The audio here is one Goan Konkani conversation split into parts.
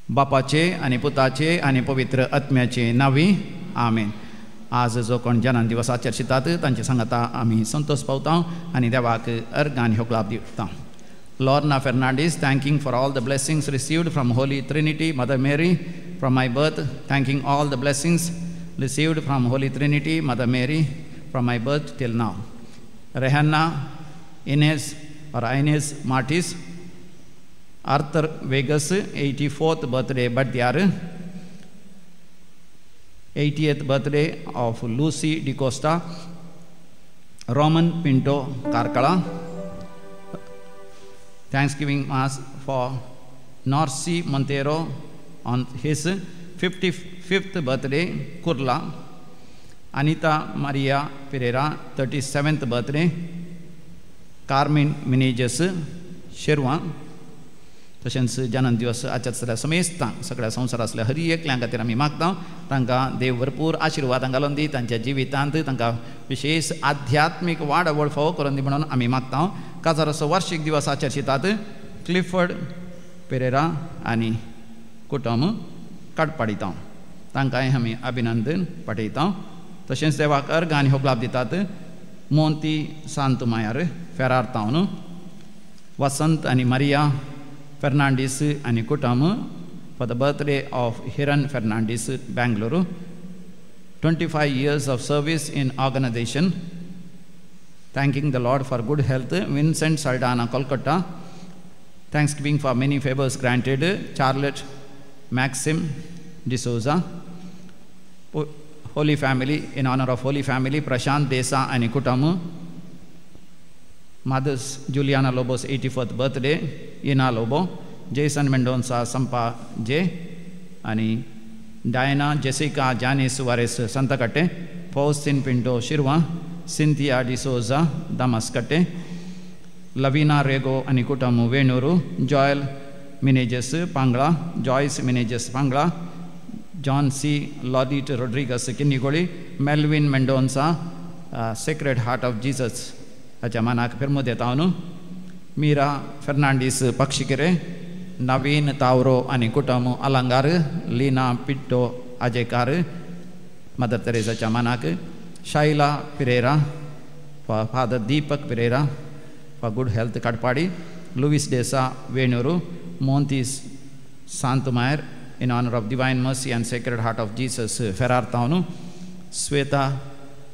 बापाचे आनी पुताचे आनी पवित्र आत्म्याचे नांवी आमेन। आज जो कोण जनान दिवस आचरितात तांचे सांगाता आमी संतोष पावता आनी देवाक अर्गान होगलाप दिता। Lorna Fernandes, thanking for all the blessings received from Holy Trinity Mother Mary from my birth, thanking all the blessings received from Holy Trinity Mother Mary from my birth till now. Rehana Inez or Inez Martis, Arthur Vegas 84th birthday Badyar, 80th birthday of Lucy D'Costa, Roman Pinto Karkala. Thanksgiving Mass for Norsi Montero on his 55th birthday, Kurla. Anita Maria Pereira 37th birthday, Carmen Menezes Sherwan. तशेंच जनन दिवस आचरितल्या समेस्तांक सगळ्या संवसारांतल्या हर एकल्या खातीर आमी मागता तांकां देव भरपूर आशिर्वादां घालून दी, तांच्या जिवितांत तांकां विशेष आध्यात्मीक वाडावळ फावो करून दी म्हणून आमी मागता। काजाराचो वार्षिक दिवस आचरितात क्लिफर्ड पेरेरा आनी कुटुंब काडपाडिता, तांकांय आमी अभिनंदन पाठयता। तशेंच देवाक अर्घ आनी होगलाप दितात मोंती सांतमायार फेरार तावन, वसंत आनी मारिया Fernandes आनी कुटुंब for the birthday of Hiran Fernandes, Bengaluru. 25 years of service in organization, thanking the Lord for good health, Vincent Saldana, Kolkata. Thanksgiving for many favors granted, Charlotte Maxim D'Souza. Holy Family, in honor of Holy Family, Prashant Desa आनी कुटुंब. Mothers Juliana Lobo's 84th birthday, Ina Lobo, Jason Mendonca Sampa J, ani Diana Jessica Janice Suarez Santakatte, Faustin Pinto Shirwa, Cynthia D'Souza Damaskatte, Lavina Rego ani Kutamu Venuru, Joel Menezes Pangla, Joyce Menezes Pangla, John C. Lodit Rodriguez Kinnigoli, Melvin Mendonca, Sacred Heart of Jesus हाच्या मानाक फिरमो देता न्हू, मीरा फेर्नांडीस पक्षिकेरे, नवीन तावरो आनी कुटुंब अलंगार, लीना पिट्टो आजेकार मदर तेरेसाच्या मानाक, Shaila Pereira father Deepak Pereira for good health Katpadi, Louis D'Sa Venuru, Montis Santmayar in honour of Divine Mercy and Sacred Heart of Jesus Ferrar Town, Sweta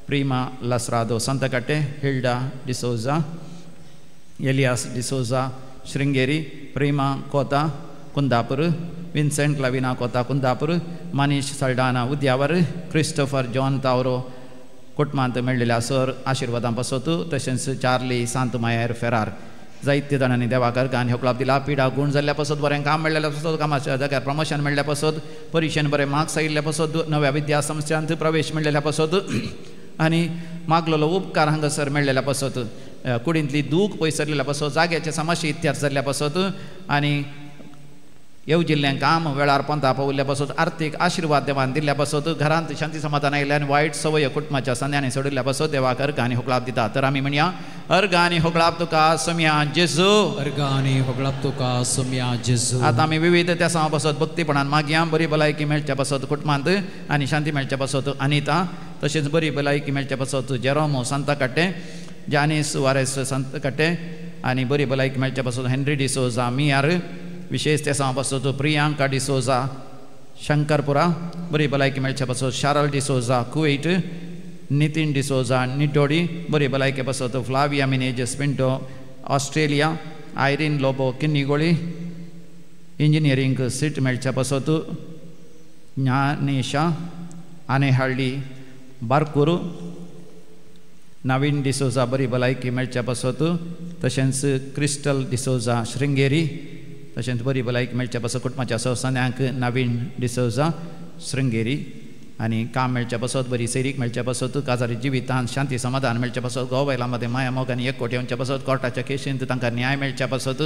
Prima Lasrado Santakatte, Hilda D'Souza, Elias D'Souza Sringeri, Prema Kota Kundapur, Vincent Lavina Kota Kundapur, Manish Saldana Udyavar, Christopher John Tauro कुटुंबांत मेळिल्ल्या सर आशिर्वादां पासत, तशेंच चार्ली सांतमायर फेरार. जायते जाणांनी देवाक अर्घान होकलाप दिला। पिडा गूण जाल्ल्या पासत, बरें काम मेळ्ळ्या पासत, कामाच्या जाग्यार प्रमोशन मेळ्ळ्या पासत, परिक्षेन बरें मार्क्स आयिल्ल्या पासत, नव्या विद्या संस्थांत प्रवेश मेळ्ळ्या पासत आनी मागलेलो उपकार हांगासर मेळ्ळेल्या पासत, कुडींतली दूख पयसरलेल्या पासत, जाग्याचे समस्या इत्यार जाल्ल्या पासत आनी येवजिल्लें काम वेळार पंथा पावल्ल्या पासत, आर्थीक आशिर्वाद देवान दिल्ल्या पासत, घरांत शांती समाधान आयिल्ल्यान वायट संवय कुटुंबाच्या संद्यांनी सोडिल्ल्या पासत देवाक अर्घ आनी होगलाप दिता। तर आमी म्हणया, अर्घ आनी होगलाप तुका सोम्या जेजू, अर्घ आनी होगलाप तुका सोम्या जेजू। आतां आमी विविध त्या पासत भक्तीपणान मागया, बरी भलायकी मेळच्या पासत कुटुंबांत आनी शांती मेळच्या पासत अनिता, तशेंच बरी भलायकी मेळच्या पासत जेरोमो सांताकाटे, जानीस सुवारेस सांताकाटे आनी बरी भलायकी मेळच्या पासत हेनरी डिसोजा मियार, विशेष त्या पासत प्रियांका डिसोजा शंकरपुरा, बरी भलायकी मेळच्या पासत शारल डिसोजा कुवेट, नितीन डिसोजा निटोडी, बरी भलायकी पासत Flavia Menezes Pinto Australia, Irene Lobo Kinnigoli, engineering seat मेळच्या पासत ज्ञानेशा आनेहळ्ळी बारकूर, नवीन डिसोजा बरी भलायकी मेळच्या पासत, तशेंच क्रिस्टल डिसोजा श्रृंगेरी, तशेंच बरी भलायकी मेळच्या पासत कुटुंबाच्या संवसान्यांक नवीन डिसोजा श्रृंगेरी। आनी काम मेळच्या पासत, बरी सैरीक मेळच्या पासत, काजारी जिवितांत शांती समाधान मेळच्या पासत, घोव बायलां मदें माया मोग आनी एकवट येवच्या पासत, कोर्टाच्या केशींत तांकां न्याय मेळच्या पासत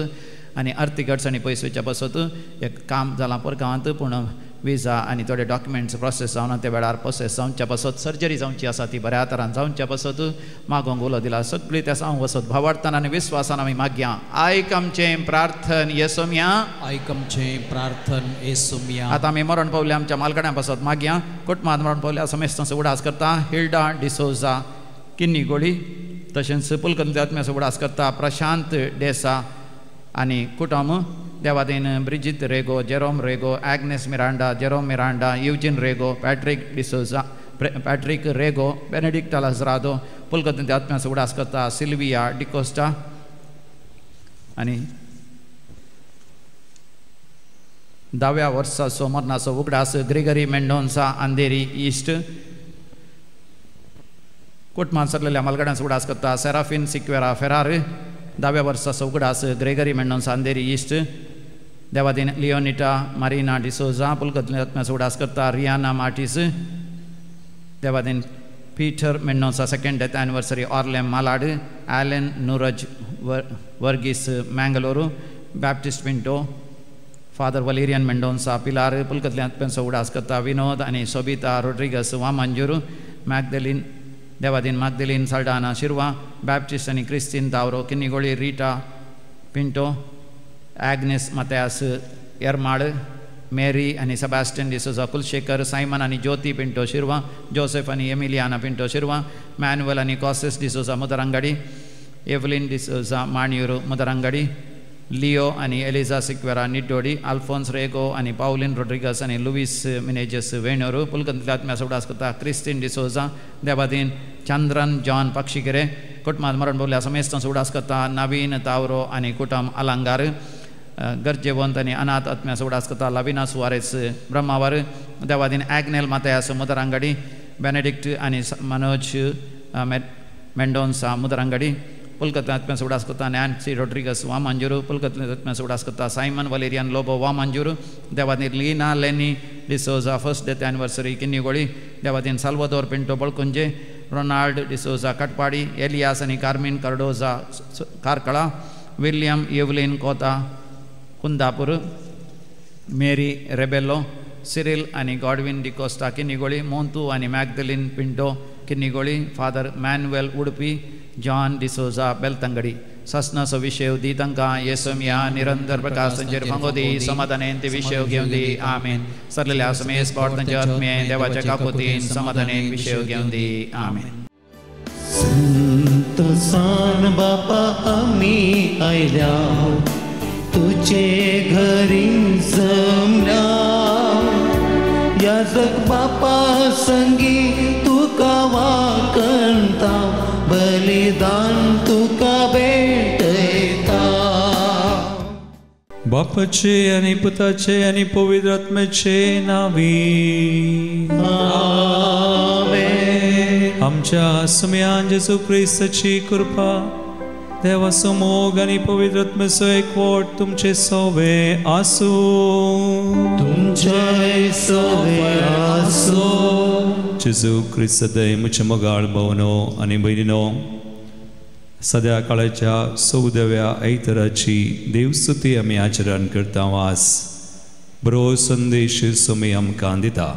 आनी आर्थीक अडचणी पयस वयच्या पासत. एक काम जालां परगांवांत पूण विजा आनी थोडे डॉक्युमेंट्स प्रोसेस जावना त्या वेळार प्रोसेस जावच्या पासत, सर्जरी जावची आसा ती बऱ्या तरान जावच्या पासत मागोंक उलो दिला. सगळी त्या सांग वसत भावार्थान आनी विस्वासान आमी मागया. आयक आमचें प्रार्थन येसोमया, आयक आमचें प्रार्थन येसोमया. आतां आमी मरण पावल्या आमच्या मालकड्यां पासत मागया. कुटुंबांत मरण पावल्या समेस्तांचो उडास करता हिल्डा डिसोजा किन्नी गोळी, तशेंच पुलकंती आत्म्याचो उडास करता प्रशांत डेसा आनी कुटुंब. Devadin Brigitte Rego, Jerome Rego, Agnes Miranda, Jerome Miranda, Eugene Rego, Patrick D'Souza, Patrick Rego, Benedict Lazardo. पुलकंती आत्म्याचो उडास करता सिल्विया डिकोस्टा आनी 10व्या वर्साचो मरणाचो उगडास ग्रेगरी मेंडोन्सा अंधेरी ईस्ट. कुटुंबांत सरलेल्या मालगड्यांचो उगडास करता सेराफीन सिक्वेरा फेरार. 10व्या वर्साचो उगडास ग्रेगरी मेंडोन्सा अंधेरी ईस्ट. देवादीन लियोनिटा मारिना डिसोजा. पुलकतल्या आत्म्याचो उगडास करता Riyana Martis. Devadin Peter Mendonca second death anniversary Orlem Malad, Alan Nuraj Varghese Mangalore, Baptist Pinto, father Valerian Mendonca Pilar. पुलकतल्या आत्म्याचो उगडास करता विनोद आनी सोबिता रोड्रिगस वामांजूर, मॅगदेलीन देवादीन मागदेलीन साल्डाना शिरवा, बॅप्टिस्ट आनी Christine Tavro Kinnigoli, Rita Pinto, Agnes Mathias Yermal, Mary आनी सेबास्टियन डिसोजा कुलशेखर, सायमन आनी ज्योती पिंटो शिरवा, जोसेफ आनी एमिलियाना पिंटो शिरवा, मॅन्युअल आनी कॉसेस डिसोजा मुदरांगाडी, एवलिन डिसोजा माणयूर मुदरांगाडी, लियो आनी एलिजा सिक्वेरा निड्डोडी, अल्फोन्स रेगो आनी पावलिन रोड्रिगस आनी लुवीस मिनेजस वेणोरू. पुलकंतल्या आत्म्याचो उगडास करता क्रिस्टीन डिसोजा. देवादीन चंद्रन जॉन पक्षिकेरे. कुटुंबांत मरण पावल्या समेस्तांचो उगडास करता नवीन तावरो आनी कुटुंब अलंगार. गरजेवंत आनी अनाथ आत्म्याचो उगडास करता Lavina Soares Brahmavar. Devadin Agnel मातयास मुदरांगाडी, Benedict आनी मनोज मेंडोन्सा मुदरांगाडी. पुलकतल्या आत्म्याचो उगडास करता नॅन्सी रोड्रिगस वामांजूर. पुलकतल्या आत्म्याचो उगडास करता सायमन वलेरियन लोबो वामांजूर. देवादीन Lina Lenny D'Souza first death anniversary Kinnigoli. देवादीन Salvador Pinto Balkunje, Ronald D'Souza Katpadi, Elias आनी Carmen Cardoza Karkala, William Evelyn Kotha Kundapur, Mary Rebello, Cyril आनी गॉडविन डिकोस्टा किन्नीगोळी, मोंतू आनी Magdalene Pinto Kinnigoli, father Manuel Udupi, John D'Souza Belthangady. सासनाचो विशय दी तांकां येसोमया निरंतर प्रकाश तांचेर फांगो दी, समाधानेन ते विशय घेवन दी. आमेन. सरलेल्या समेस पावट तांच्या आत्म्येन देवाच्या काकुतीन समाधानेन विशय घेवन दी. आमेन. संत सान बापा आमी आयल्या तुझे घरी जमल्या, याजक बापा संगी तुका वाकणता, बलिदान तुका भेटयता. बापाचे आनी पुताचे आनी पवित्र आत्म्याचे नांवी आमेन. आमच्या सुम्यान जेजू क्रिस्ताची कृपा, देवाचो मोग आनी पवित्र आत्म्याचो एकवट तुमचे सोवे आसूं. तुमचे सोवे आसूं. जेजू क्रिस्त सदैव म्हज्या मोगाळ भोवनो आनी भयणीनो, सद्या काळाच्या 14व्या आयताराची देवस्तुती आमी आचरण करता. वास बरो संदेश सोमी आमकां दिता.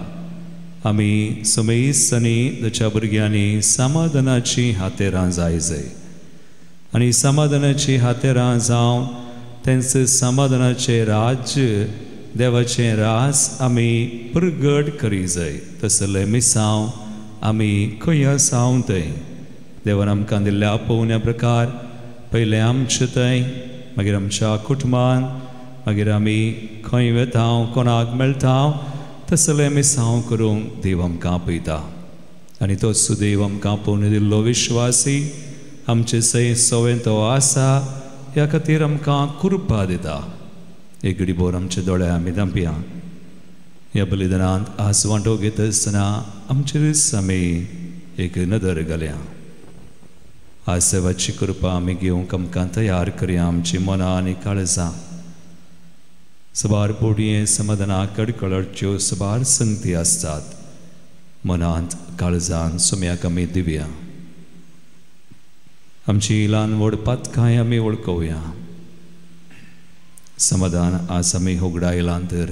आमी सोमेस आनी ताच्या भुरग्यांनी समाधानाची हातेरां जाय जाय आनी समाधानाची हातेरां जावन तेंचे समाधानाचें राज्य देवाचें रास आमी प्रगट करी जाय. तसलें मिसांव आमी खंय आसाव थंय देवान आमकां दिल्ल्या आपोवण्या प्रकार पयलें आमचें थंय, मागीर आमच्या कुटुंबान, मागीर आमी खंय वेता कोणाक मेळटा तसलें मिसांव करूंक देव आमकां आपयता. आनी तो सुदेव आमकां आपोवन दिल्लो विश्वासी आमचे सय सवें तो आसा, ह्या खातीर आमकां कृपा दिता. एक घडी भर आमचे दोळे आमी धांपया. ह्या बलिदानांत आज वांटो घेता आसतना आमचेरच आमी एक नदर घालया. आज देवाची कृपा आमी घेवंक आमकां तयार करया आमची मनां आनी काळजां. सबार बोडये समाधानाक कडकडच्यो सबार संगती आसतात. मनांत काळजान सुम्याक आमी दिवया. आमची ल्हान व्हड पातकांय आमी वळखोवया. समाधान आज आमी होगडायलां तर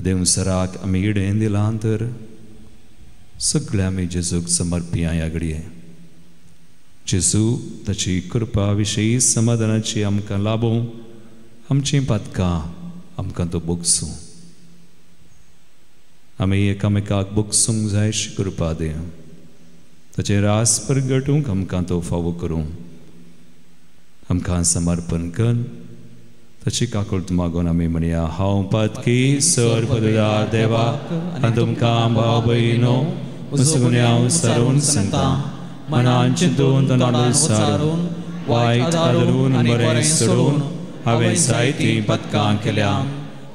देवसराक आमी इडेन दिलां तर सगळें आमी जेजूक समर्पिया ह्या घडये. जेजू ताची कृपा विशयी समाधानाची आमकां लाबूं, आमचीं पातकां आमकां तो बोगसूं. आमी एकामेकाक बोगसूंक जाय अशी कृपा दी. ताचें रास परगटूंक आमकां तो फावो करूं. आमकां समर्पण कर. ताची काकूळट मागून आमी म्हणया, हांव पातकी सर पददार देवा आनी तुमकां भाव भयणो म्हजो गुन्यांव सारून सांगता. मनान चिंतून तोंडान सारून वायट आदरून बरें सोडून हांवें जायतीं पदकां केल्या.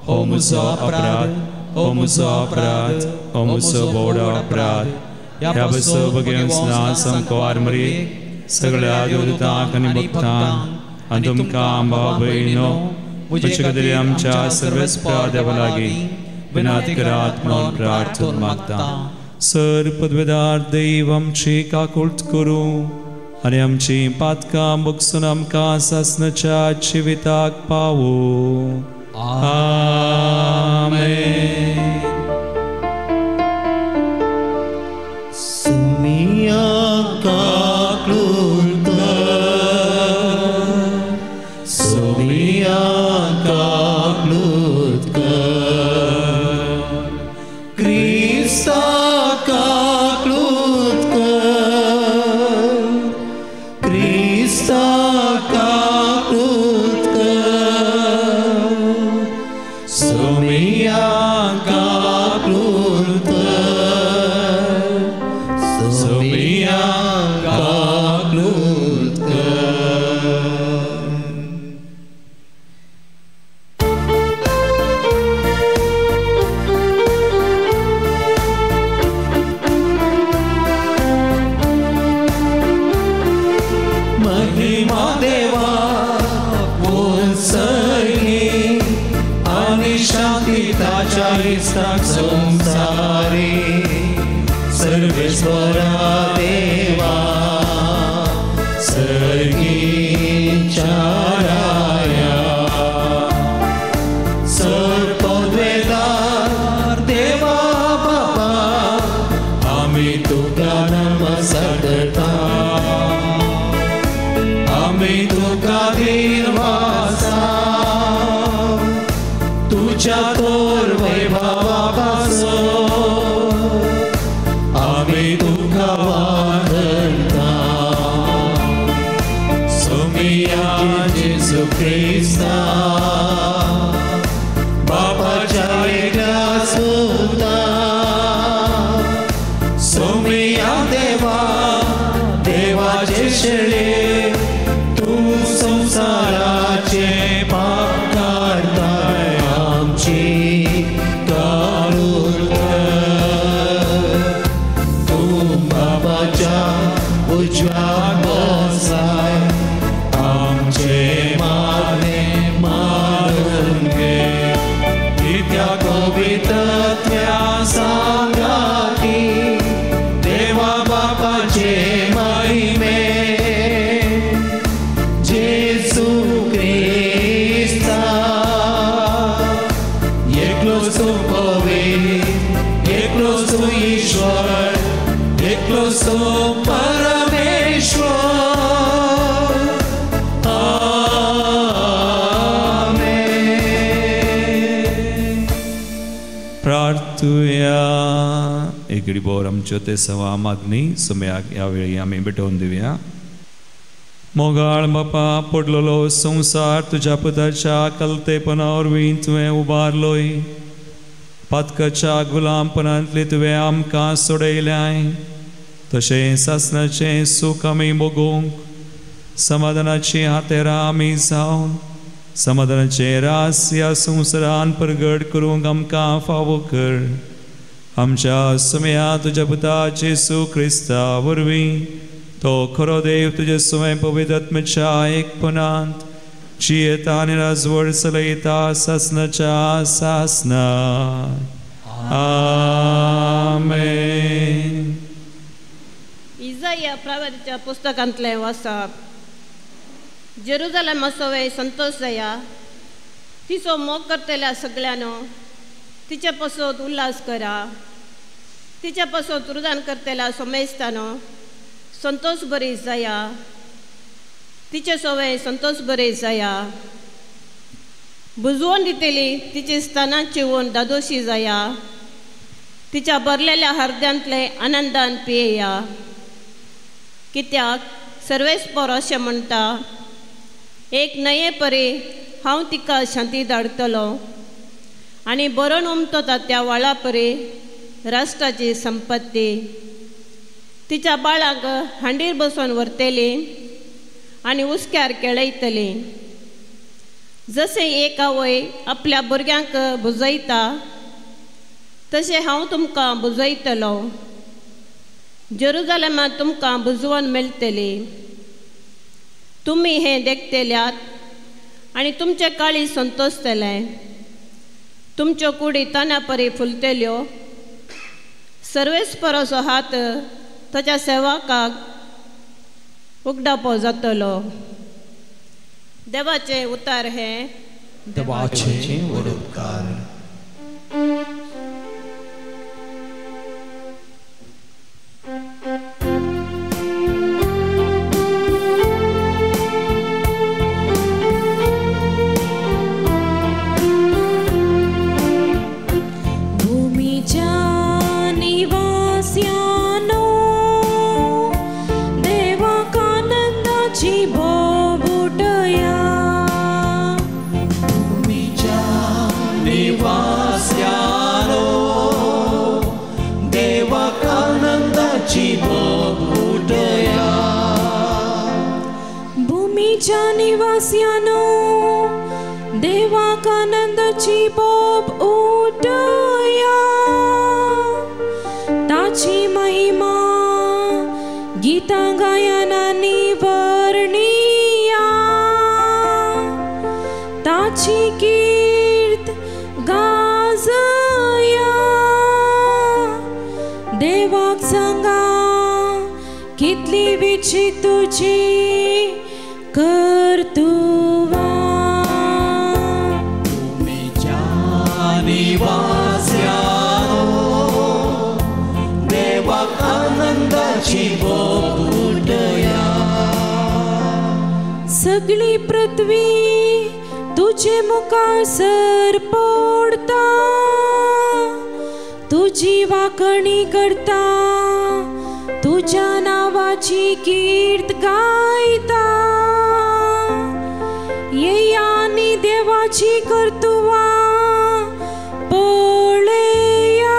हो म्हजो अपराध, हो म्हजो अपराध, हो म्हजो व्हड अपराध. ह्या बसो भगेवन सामको आरमरी सगळ्या देवदूतांक आनी भक्तांक आनी तुमकां भाव भयणो म्हजे खातीर आमच्या सर्वेस्परा देवा लागीं विनात करात म्हणून प्रार्थना मागता. सर पदवेदार देव आमची काकूळट करूं आनी आमची पातकां बगसून आमकां सासणाच्या जिविताक पावूं. आमेन. सुमिया काकूळट कर, सुमिया काकूळट कर, क्रिस्ता काकूळट कर, क्रिस्ता काकूळट कर, सुमिया काकूळट कर, सुमिया काकूळट कर. महिमा देवा उत्सर्गी आनी शांती ताच्या इस्ताक संसारी सर्वेश्वरा देवा सर्गीच्या राया. सर्पद्वेदार देवा बापा आमी तुका नमस्कार करता. आमी तुका दिनवासा तुज्या तोर वैभवा पासून आमी तुका वांदता. सुमिया जेजू क्रिस्ता बापाच्या एकल्या सुता. सुमिया देवा देवाचे शेळे तूं संवसाराचे पाप काडताय आमची काकूळट कर. तूं बाबाच्या उजव्या बसाय आमचे मागणे मानून घे. कित्याक पवित्रत्या सांगाती देवा बापाचे महिमे जेजू क्रिस्ता एकलोच तूं पवित्र, एकलोच तूं ईश्वर, एकलोच तूं परमेश्वर. आमेन. प्रार्थुया. एक घडी आमच्यो ते सवा मागणी सुम्याक ह्या वेळी आमी भेटोवन दिवया. मोगाळ बापा, पडलेलो संवसार तुज्या पुताच्या कलतेपणा वरवीं तुवें उबारलोय. पातकाच्या गुलामपणांतली तुवें आमकां सोडयल्याय. तशें सासणाचें सूख आमी भोगूंक समाधानाची हातेरां आमी जावन समाधानाचें रास ह्या संवसारान परगट करूंक आमकां फावो कर. आमच्या सुमया तुज्या पुता जेजू क्रिस्ता वरवीं तो खरो देव तुजे सुवें पवित्र आत्म्याच्या एकपणांत जियेता आनी राजवड चलयता सासणाच्या सासणाक. आमेन. इजाया प्रवादीच्या पुस्तकांतलें वाचप. जेरुजालेमा सवय संतोष जाया, तिचो मोग करतल्या सगळ्यांनो तिचे पसत उल्हास करा. तिचे पसत रुदान करतल्या सोमेस्तानो संतोष बरी जाया, तिचे सवय संतोष बरी जाया. बुजवून दितली तिची स्थानां चिवून दादोशी जाया, तिच्या भरलेल्या हर्द्यांतले आनंदान पियेया. कित्याक सर्वेस्पर अशें म्हणटा, एक न्हंये परी हांव तिका शांती धाडटलो आनी बरोवन उमटता त्या व्हाळा परी राष्ट्राची संपत्ती. तिच्या बाळांक हांडीर बसून व्हरतली आनी हुस्क्यार केळयतली. जशें एक आवय आपल्या भुरग्यांक बुजयता तशें हांव तुमकां बुजयतलो. जेरुजालेमांत तुमकां बुजवण मेळटली. तुमी हें देखतल्यात आनी तुमचे काळी संतोषतलें. तुमच्यो कुडी ताना परी फुलतल्यो. सर्वेस्पराचो हात ताच्या सेवकाक उगडापो जातलो. देवाचें उतार हें. देवाचें व्हड उपकार. निवास्यानो देवाक आनंदाची बोब उठया. ताची महिमा गीतां गायनांनी वर्णिया. ताची कीर्त गाजया. देवाक सांगा कितली विचित तुजी कर्तुवा. भूमिच्या निवास्यानो देवाक आनंदाची बोब उठया. सगळी पृथ्वी तुझे मुखार सर पडता, तुजी वाकणी करता, तुझ्या नावाची कीर्त गायता. येया आनी देवाची कर्तुवा पळया.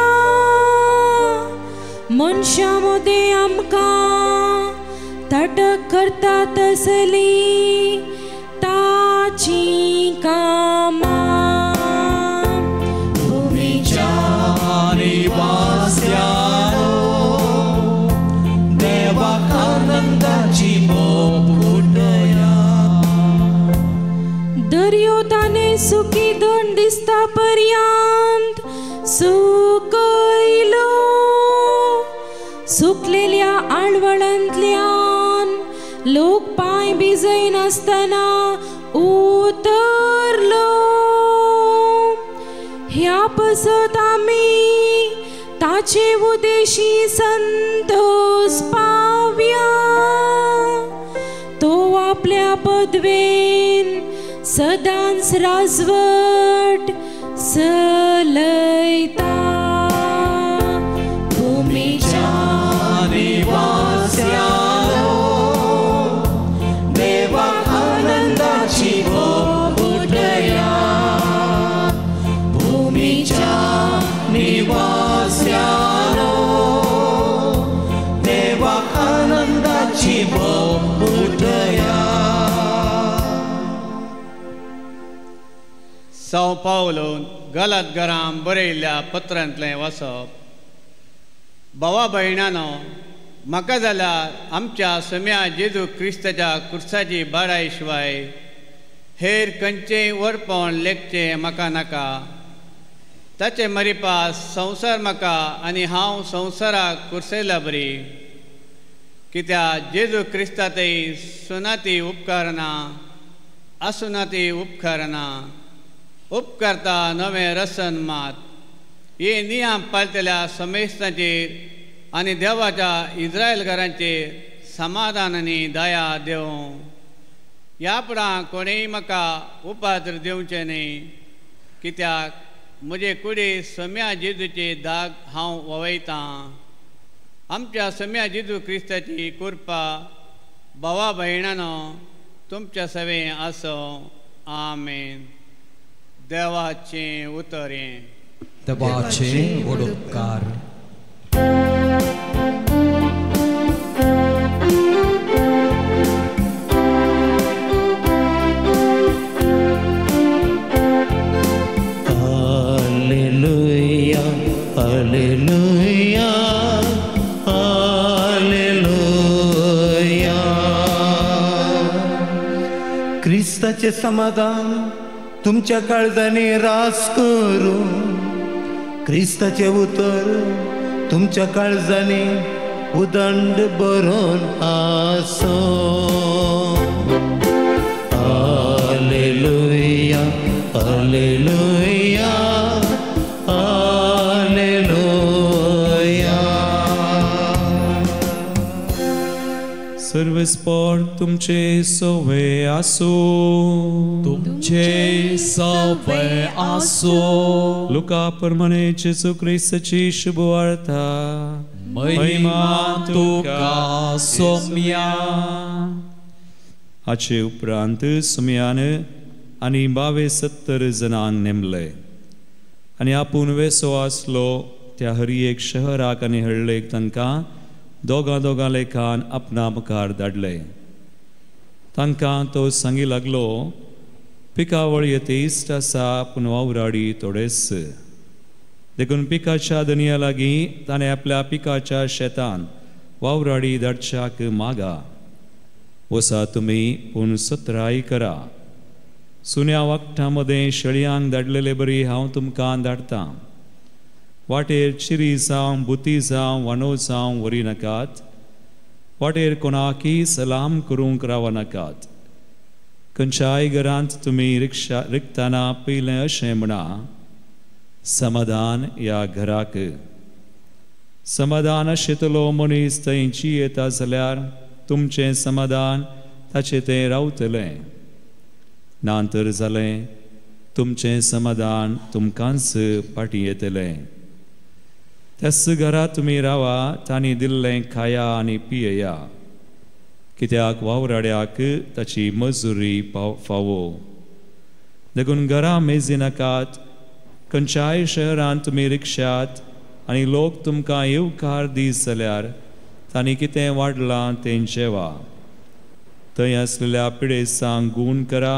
मनशां मदें आमकां तटक करता तसली ताची कामां. भूमिच्या निवास्यानो देवाक आनंदाची बोब उठया. दर्यो ताणें सुकी दंड दिसता पर्यंत सुकयलो. सुकलेल्या आळवळांतल्यान लोक पांय भिजयनासतना उतरलो. ह्या पसत आमी ताचे उदेशी संतोष पावया. तो आपल्या पदवेन सदांच राजवट चलयता. भूमिच्या निवास्यानो देवाक आनंदाची बोब उठया. भूमिच्या निवास्यानो देवाक आनंदाची बोब उठया. साव पावलोन गलातगरां बरयल्ल्या पत्रांतलें वाचप. भावा भयणानो, म्हाका जाल्यार आमच्या सम्या जेजू क्रिस्ताच्या कुर्साची बाराय शिवाय हेर खंयचेय वरपण लेखचें म्हाका नाका. ताचे मरिपास संवसार म्हाका आनी हांव संवसाराक कुर्सयला बरी. कित्याक जेजू क्रिस्तातय सुनाती उपकारना आसुनाती उपकारना उपकारता नवें रसन मात. हे नियम पाळटल्या समेस्तांचेर आनी देवाच्या इस्रायल घरांचेर समाधान आनी दया देवं. ह्या फुडां कोणेय म्हाका उपाद्र दिवचें न्हय, कित्याक म्हजे कुडी सम्या जेजूचे दाग हांव ववयतां. आमच्या सम्या जेजू क्रिस्ताची कृपा भावा भयणानो तुमच्या सवें आसो. आमेन. देवाचें उतर हें. देवाचे व्हड उपकार. Hallelujah, hallelujah, hallelujah. क्रिस्ताचें समाधान तुमच्या काळजांनी रास करूं. क्रिस्ताचें उतर तुमच्या काळजांनी उदंड बरोवन आसूं. Hallelujah, hallelujah, hallelujah. सर्वस्पॉट तुमचे सवे आसूं. तुमचे सवे आसूं. लुका प्रमाणे जेजू क्रिस्ताची शुभवार्ता. महिमा तुका सोम्या. हाचे उपरांत सुम्यान आनी 72 जणांक नेमले आनी आपूण वेसो आसलो त्या हर एक शहराक आनी हळ्ळेक तांकां दोगां दोगां लेखान आपणा मुखार धाडले. तांकां तो सांगी लागलो, पिकावळ येतेइश्ट आसा पूण वावराडी थोडेच. देखून पिकाच्या दनया लागीं ताणें आपल्या पिकाच्या शेतान वावराडी धाडच्याक मागा. वसा तुमी पूण सत्राय करा. सुन्या वागटां मदें शेळयांक धाडलेले बरी हांव तुमकां धाडटां. वाटेर चिरी जावं बुती जावं वानो जावं व्हरी नाकात. वाटेर कोणाकय सलाम करूंक रावनाकात. खंयच्याय घरांत तुमी रिक्षा रिकतना पयलें अशें म्हणा, समाधान ह्या घराक. समाधान आशिल्लो मनीस थंय जियेता जाल्यार तुमचें समाधान ताचें तें रावतलें. ना तर जालें तुमचें समाधान तुमकांच फाटीं येतलें. त्याच घरा तुमी रावा तांणी दिल्लें खाया आनी पियेया, कित्याक वावराड्याक ताची मजुरी फावो. देखून घरा मेजिनाकात. खंयच्याय शहरांत तुमी रिक्षात आनी लोक तुमकां येवकार दीस जाल्यार तांणी कितें वाडलां तें जेवा. थंय आसलेल्या पिडेसांक गूण करा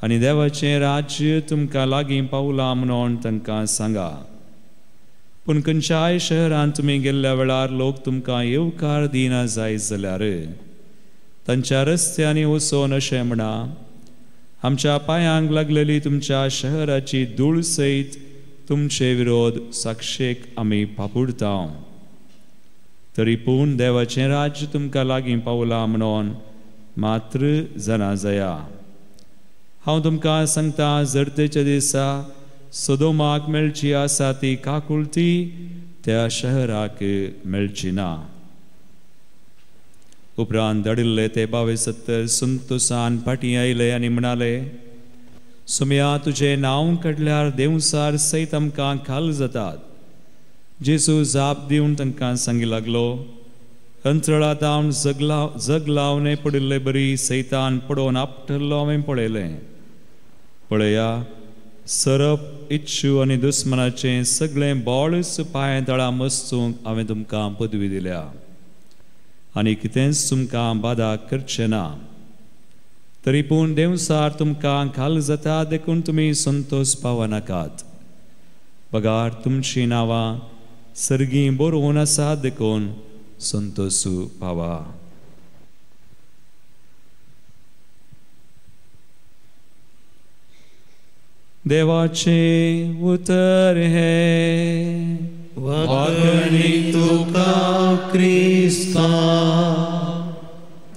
आनी देवाचें राज्य तुमकां लागीं पावलां म्हणून तांकां सांगा. पूण खंयच्याय शहरांत तुमी गेल्ल्या वेळार लोक तुमकां येवकार दिना जाय जाल्यार तांच्या रस्त्यांनी वचोन अशें म्हणा, आमच्या पांयांक लागलेली तुमच्या शहराची धूळ सयत तुमचे विरोध साक्षेक आमी फाफुडता. तरी पूण देवाचें राज्य तुमकां लागीं पावलां म्हणून मात्र जाणा जाया. हांव तुमकां सांगता, जरतेच्या दिसा सोदोमाक मेळची आसा ती काकुळती त्या शहराक मेळची ना. उपरांत धाडिल्ले ते 72 संतोसान फाटीं आयले आनी म्हणाले, सुमया तुजें नांव काडल्यार देंवसार सयत आमकां खाल जातात. जेजू जाप दिवन तांकां सांगी लागलो, अंतराळांत हांव जग लावणे पडिल्ले बरी सैतान पडोवन आपटल्लो हांवें पळयलें. पळया, सरप इच्छू आनी दुस्मनाचें सगळें बळच पांय तळा मस्तूंक हांवें तुमकां पदवी दिल्या आनी कितेंच तुमकां बादा करचें ना. तरी पूण देंवसार तुमकां खाल जाता देखून तुमी संतोष पावनाकात. बगार तुमचीं नांवां सर्गीं बरोवन आसा देखून संतोष पावा. देवाचे उतर हे वाकणी तुका क्रिस्ता.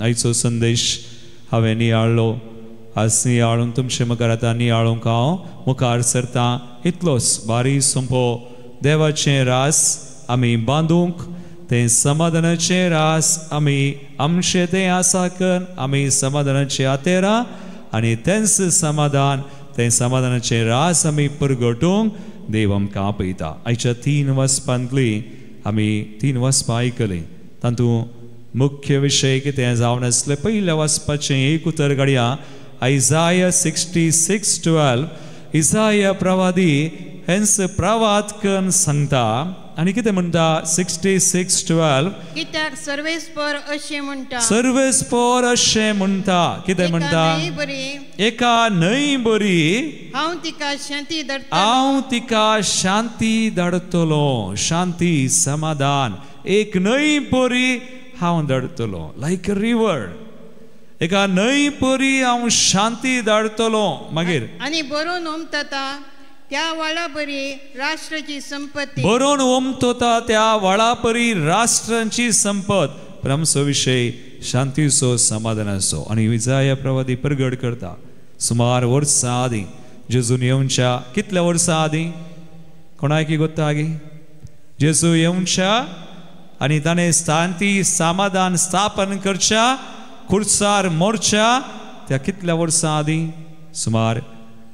आयचो संदेश हांवें नियाळ्ळो. आज नियाळून तुमचे मुखार आतां नियाळूंक हांव मुखार सरता. इतलोच बारी सोंपो देवाचें रास आमी बांदूंक, तें समाधानाचें रास आमी आमचें तें आसा कन आमी समाधानाचें आतेरां आनी तेंच समाधान तें समाधानाचें रास आमी परगटूंक देव आमकां आपयता. आयच्या 3 वचपांतली आमी 3 वचपां आयकलीं. तातूंत मुख्य विशय कितें जावन आसलें? पयल्या वाचपाचें एक उतर घडया आयजाया 66:12. इजाया प्रवादी हेंच प्रवाद कन सांगता आनी कितें म्हणटा 66:12? कित्याक सर्वेस्पर अशें म्हणटा, सर्वेस्पर अशें म्हणटा. कितें म्हणटा? एका न्हंय बरी हांव तिका शांती धाडटलो, हांव तिका शांती धाडटलो. शांती समाधान एक न्हंय बरी हांव धाडटलो, लायक अ रिवर. एका न्हंय परी हांव शांती धाडटलो. मागीर आनी बरोवन ओमता त्या वाळा परी राष्ट्राची संपत्ती, बरोवन ओमतता त्या वाळा परी राष्ट्रांची संपत. पण आमचो विशय शांतीचो समाधानाचो. आनी विजाया प्रवादी परगट करता सुमार वर्सां आदीं जेजून येवच्या कितल्या वर्सां आदीं कोणाकी गोत्ता आगी जेजू येवच्या आनी ताणें शांती समाधान स्थापन करच्या खुर्सार मोर्च्या त्या कितल्या वर्सां आदीं? सुमार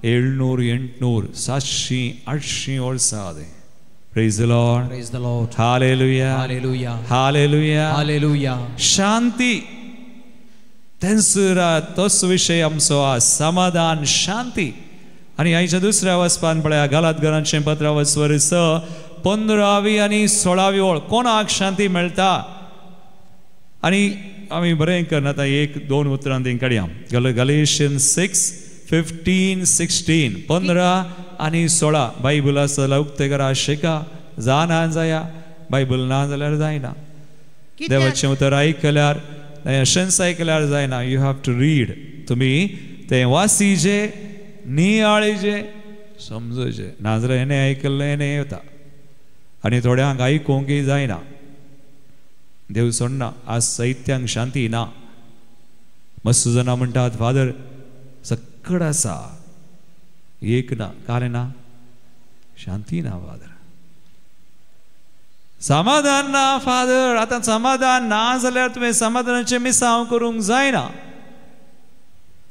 700 800 700 800 वर्सां आदीं. Praise the Lord. Praise the Lord. Hallelujah. Hallelujah. Hallelujah. Hallelujah. शांती तेंच तोच विशय आमचो आसा, समाधान शांती. आनी आयच्या दुसऱ्या वचपान पळया गालात घरांचें पत्र वचवर 15वी आनी 16वी ओळ. कोणाक शांती मेळटा? आनी आमी बरें करना आतां 1-2 उतरां ती काडया. गलेशियन 6:15 16 15 आनी 16. बायबल आसा जाल्यार उक्तें करा, शिका. जाना जाया, बायबल ना जाल्यार जायना. देवाचें उतर आयकल्यार अशेंच आयकल्यार जायना. You have to read. तुमी तें वासीजे, नियाळीजे, समजूचे. नाजाल्यार हेणें आयकल्लें हेणें येता आनी थोड्यांक आयकूंकय जायना. देव सोडना. आज साहित्यांक शांती ना. मस्त जाणां म्हणटात फादर सक्कड आसा, एक ना, कारण ना, शांती ना फादर, समाधान ना फादर. आतां समाधान ना जाल्यार तुवें समाधानाचें मिसांव करूंक जायना.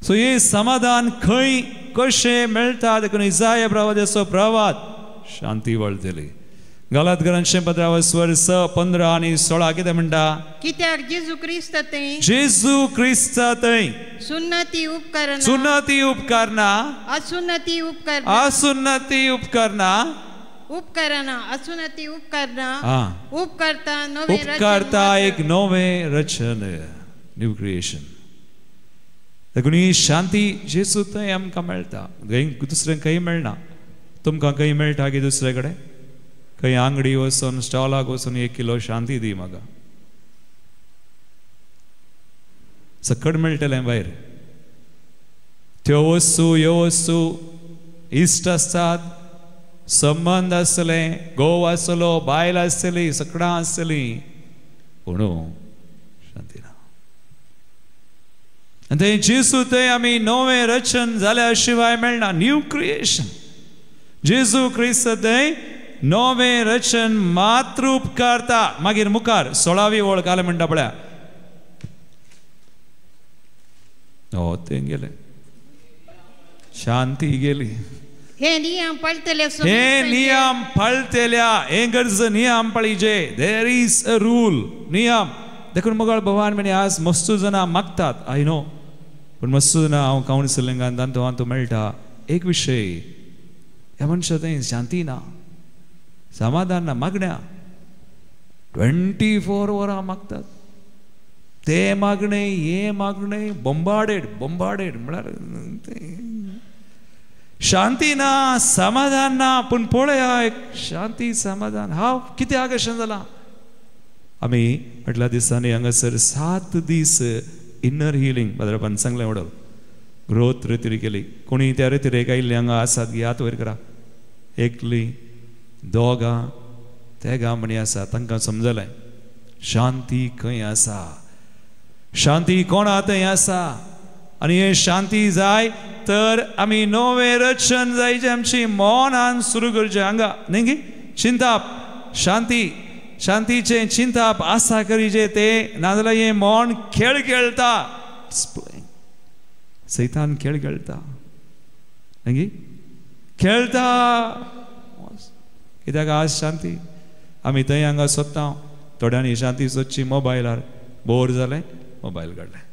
सो हे समाधान खंय कशें मेळटा? देखून इजाया प्रवादाचो प्रवाद शांती वळटली. गालात घरांचें पत्रावस्वर 6:15 आनी 16 कितें म्हणटा? कित्याक जेजू क्रिस्त थंय, जेजू क्रिस्त थंय सुन्नती उपकारना, सुन्नती उपकारना, असुन्नती उपकारना, असुन्नती उपकारना, उपकारना, असुन्नती उपकारना, उपकारता नवें, उपकारता एक नवें रचन, न्यू क्रिएशन. देखून ही शांती जेजू थंय आमकां मेळटा, दुसरें खंय मेळना. तुमकां खंय मेळटा की दुसरे कडेन? खंय आंगडी वचून स्टॉलाक वचून 1 किलो शांती दी म्हाका, सकट मेळटलें भायर. त्यो वस्तू ह्यो वस्तू इश्ट आसतात, संबंद आसले, घोव आसलो, बायल आसतली, सकडां आसतली, पूण शांती ना. आनी थंय जेजू थंय आमी नवें रचन जाल्या शिवाय मेळना, न्यू क्रिएशन. जेजू क्रिस्त थंय नवें रचन मात्र उपकारता. मागीर मुखार 16वी ओळ काल म्हणटा पळया, हो तें गेलें, शांती गेली. हे नियम पाळटल्या, हे नियम पाळटल्या, हे गरज नियम पाळीजे. There is a rule, नियम. देखून मोगाळ भगवान म्हणे आज मस्तू जाणां मागतात, I know, पूण मस्तू जाणां हांव कावन्सिलिंगान तांतू हांतू मेळटा एक विशय, ह्या मनशा थंय शांती ना, समाधान ना. मागण्या 24 वरां मागतात, ते मागणे हे मागणे, बोंबार्डेड बोंबार्डेड म्हळ्यार शांती ना, समाधान ना. पूण पळया एक शांती समाधान हांव कित्याक अशें जालां? आमी फाटल्या दिसांनी हांगासर 7 दीस इनर हिलींग फादरान सांगलें वडल ग्रोथ रेतिरी केली. कोणी त्या रेतिरेक आयिल्ले हांगा आसात गी हात वयर करा. एकली दोगां तेगां म्हणी आसा, तांकां समजलें शांती खंय आसा, शांती कोणा थंय आसा. आनी हे शांती जाय तर आमी नवें रचन जायचें, आमची मनान सुरू करचें हांगा न्ही गी. चिंताप शांती, शांतीचें चिंताप आसा करीचें तें, नाजाल्यार हें मन खेळ खेळटा, सैतान खेळ खेळटा न्ही, खेळटा. कित्याक आज शांती आमी थंय हांगा सोदता. थोड्यांनी शांती सोदची मोबायलार, बोर जालें मोबायल काडलें,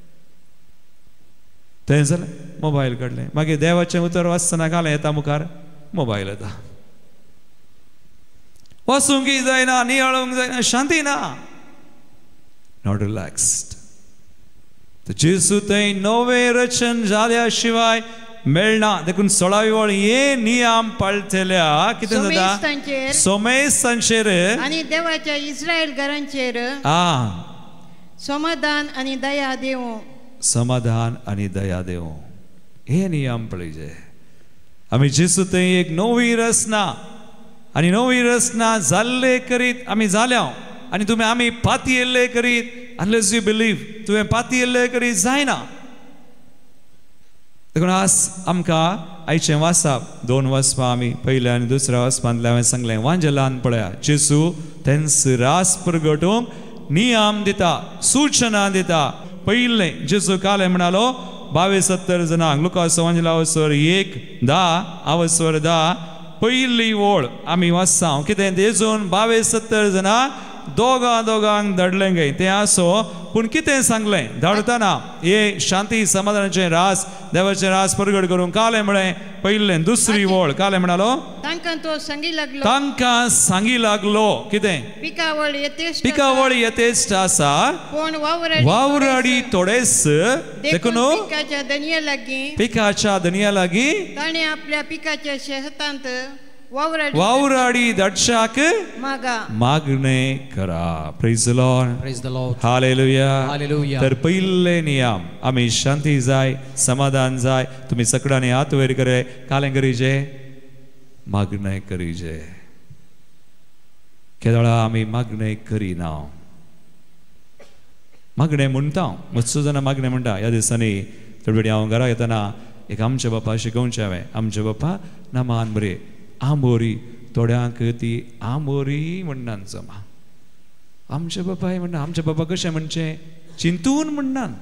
थंय जालें मोबायल काडलें, मागीर देवाचें उतर वाचतना घालें येता मुखार मोबायल येता. वचूंक जायना, नियाळूंक जायना, शांती ना, not relaxed. जेजू थंय नवें रचन जाल्या शिवाय मेळना. देखून 16वी वळ हे नियम पाळटल्या कितें जाता, सोमेस्तांचेर आनी देवाच्या इस्रायल घरांचेर समाधान आनी दया देवं, समाधान आनी दया देवं. हे नियम पळयचे आमी. जेजू थंय एक नवी रचना आनी नवी रचना जाल्ले करीत आमी जाल्या. आनी तुमी आमी पातयेल्ले करीत, अनलेस you believe, तुवें पातयेल्ले करीत जायना. देखून आज आमकां आयचें वाचप, 2 वाचपां आमी पयल्या आनी दुसऱ्या वाचपांतल्या हांवें सांगलें वांजेलान पळया जेजू तेंच रास प्रगटूंक नियम दिता, सुचना दिता. पयलें जेजू कालें म्हणालो 22-70 जाणांक, लुकास वांजेला अवसर 1:10 अवसर 10 पयली वळ आमी वाचता कितें, जेजून 22-70 जाणां दोगां दोगांक धाडलें गे तें आसो. पूण कितें सांगलें धाडटना, हे शांती समाधानाचें रास देवाचें रास परगट करूंक कालें म्हळें. पयलें दुसरी वळ कालें म्हणालो तांकां तो सांगी लागलो, तांकां सांगी लागलो कितें, पिकावळ येतेश्ट, पिकावळ येतेश्ट आसा पूण वावराडी थोडेच, देखून पिकाच्या धनया लागीं, पिकाच्या धनया लागीं ताणें आपल्या पिकाच्या शेतांत वावराडी धाडशाक मागणे करा. Praise the Lord, praise the Lord, hallelujah, hallelujah. तर पयले नियम आमी शांती जाय, समाधान जाय. तुमी सगळ्यांनी हात वयर करे, कालें करीचे, मागणे करीचे. केदळा आमी मागणे करिना, मागणे म्हणटा, मत्सो जाणां मागणे म्हणटा. ह्या दिसांनी थोडे वेळ हांव घरा येतना एक आमच्या बापा शिकोवचें हांवें, आमच्या बापा नामान बरें आंबोरी, थोड्यांक ती आंबोरी म्हणनान जमा. आमचे बापाय म्हणना, आमचे बाबा कशें म्हणचें चिंतून म्हणनान,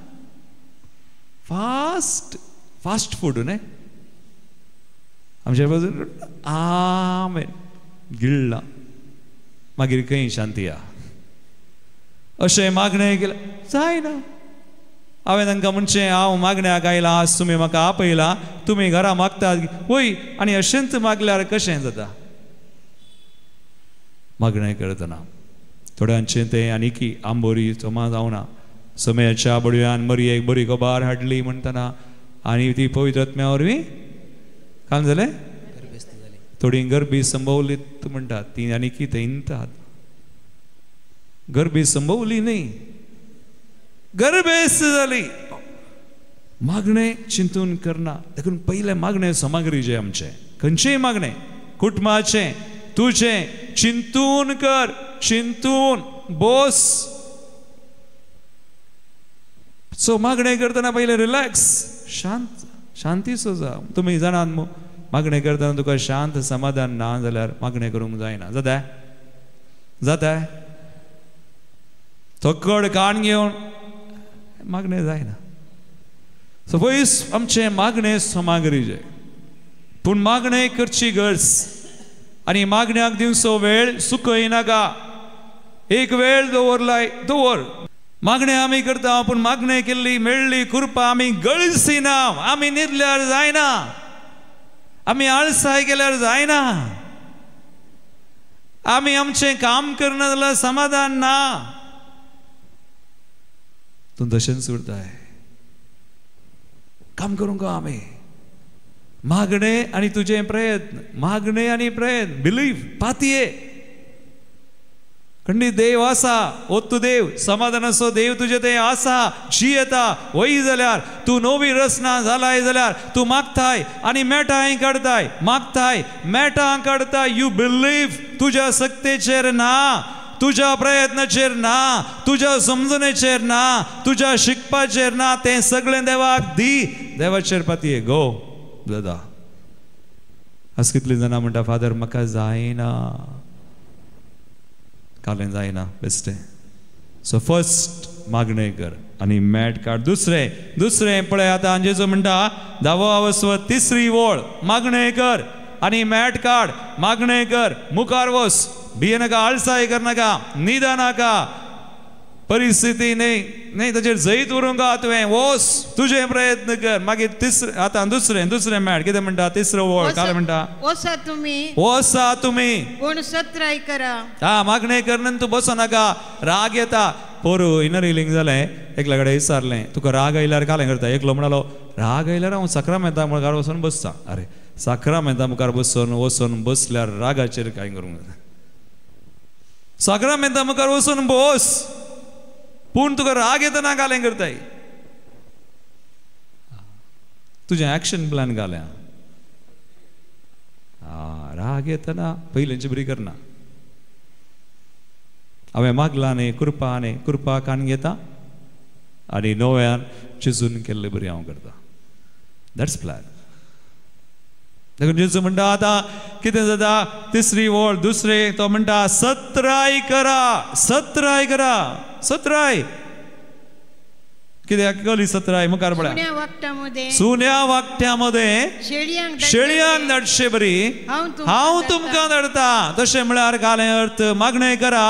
फास्ट फास्ट फूड न्ही आमच्या बाजून आमेन गिळ्ळा, मागीर खंय शांती या. अशें मागणें केलें जायना. हांवें तांकां म्हणचें हांव मागण्याक आयलां, आज तुमी म्हाका आपयलां, तुमी घरा मागतात वय, आनी अशेंच मागल्यार कशें जाता. मागणें करतना थोड्यांचें तें आनीकी आंबोरी जमा जावना. समयाच्या बडव्यान मरयेक बरी खबर हाडली म्हणटना आनी ती पवित्र आत्म्या वरवीं काम जालें, थोडी गरबी संभवली म्हणटात ती आनीकी थंयतात. गरबी संभवली न्ही, गरबेस्त जाली. मागणें चिंतून करना. देखून पयलें मागणें सामग्री आमचें, खंयचेय मागणें, कुटुंबाचें, तुजें, चिंतून कर, चिंतून बोस. सो मागणें करतना पयलें रिलॅक्स, शांत, शांतीचो जा. तुमी जाणात मू, मागणें करतना तुका शांत समाधान ना जाल्यार मागणें करूंक जायना. जाता जाता थकड काण घेवन मागणें जायना. सो पयस आमचें मागणें सामग्रीचें, पूण मागणें करची गरज. आनी मागण्याक दिवचो वेळ चुकयनाका. एक वेळ दवरलाय दवर. मागणें आमी करता, पूण मागणें केल्ली मेळ्ळी कृपा आमी गळसिना. आमी न्हिदल्यार जायना, आमी आळसाय केल्यार जायना, आमी आमचें काम करना जाल्यार समाधान ना. तूं तशेंच उरताय. काम करूंक आमी मागणें आनी तुजें प्रयत्न, मागणें आनी प्रयत्न, बिलीव, पातये. खंडीत देव आसा, ओत्तू देव समाधानाचो देव तुजे थंय आसा, जियेता वय जाल्यार तूं नवी रचना जालाय जाल्यार तूं मागताय आनी मेटांय काडताय, मागताय मेटां काडताय. You believe, तुज्या सक्तेचेर ना, तुज्या प्रयत्नाचेर ना, तुज्या समजणेचेर ना, तुज्या शिकपाचेर ना, तें सगळें देवाक दी, देवाचेर पातये गो दादा. आज कितलीं जाणां म्हणटा फादर म्हाका जायना, कालें जायना बेस्टें. सो फर्स्ट मागणें कर आनी मॅट काड. दुसरें दुसरें पळय आतां जेजू म्हणटा धावो अवस्व तिसरी वळ, मागणें कर आनी मॅट काड, मागणें कर, मुखार वस, भिये नाका, आळसाय करनाका, न्हिदा नाका, परिस्थिती न्हय न्हय ताचेर जैत उरूंक तुवें, वोस तुजें प्रयत्न कर. मागीर तिसरें आतां दुसरें दुसरें मॅट कितें म्हणटा, तिसरो वळ काय म्हणटा, वसा तुमी, वसा तुमी पूण सत्राय करा. हा मागणें कर, तूं बसो नाका, राग येता. पोरू इनर हिलींग जालें, एकल्या कडेन विचारलें तुका राग आयल्यार कालें करता, एकलो म्हणालो राग आयल्यार हांव साक्रामेंता मुखार वचून बसता. अरे साक्रामेंता मुखार बसून वचून बसल्यार रागाचेर कांय करूंक जाता, साक्रामेंता मुखार वचून बस, पूण तुका राग येतना घालें करताय, तुजें एक्शन प्लॅन घालें. राग येतना पयलींची बरी करना, हांवें मागलां न्ही कृपा न्ही, कृपा कान घेता आनी नव्यान चिजून केल्ले बरी हांव करता. That's plan. देखून जेजू म्हणटा आतां कितें जाता, तिसरी वळ दुसरे तो म्हणटा सत्राय करा, सत्राय करा, सत्राय कित्याक कली सत्राय मुखार पळया, सुन्या वागट्या मदें शेळयांक धाडशे बरी हांव तुमकां धाडटा. तशें म्हळ्यार घालें अर्थ मागणें करा,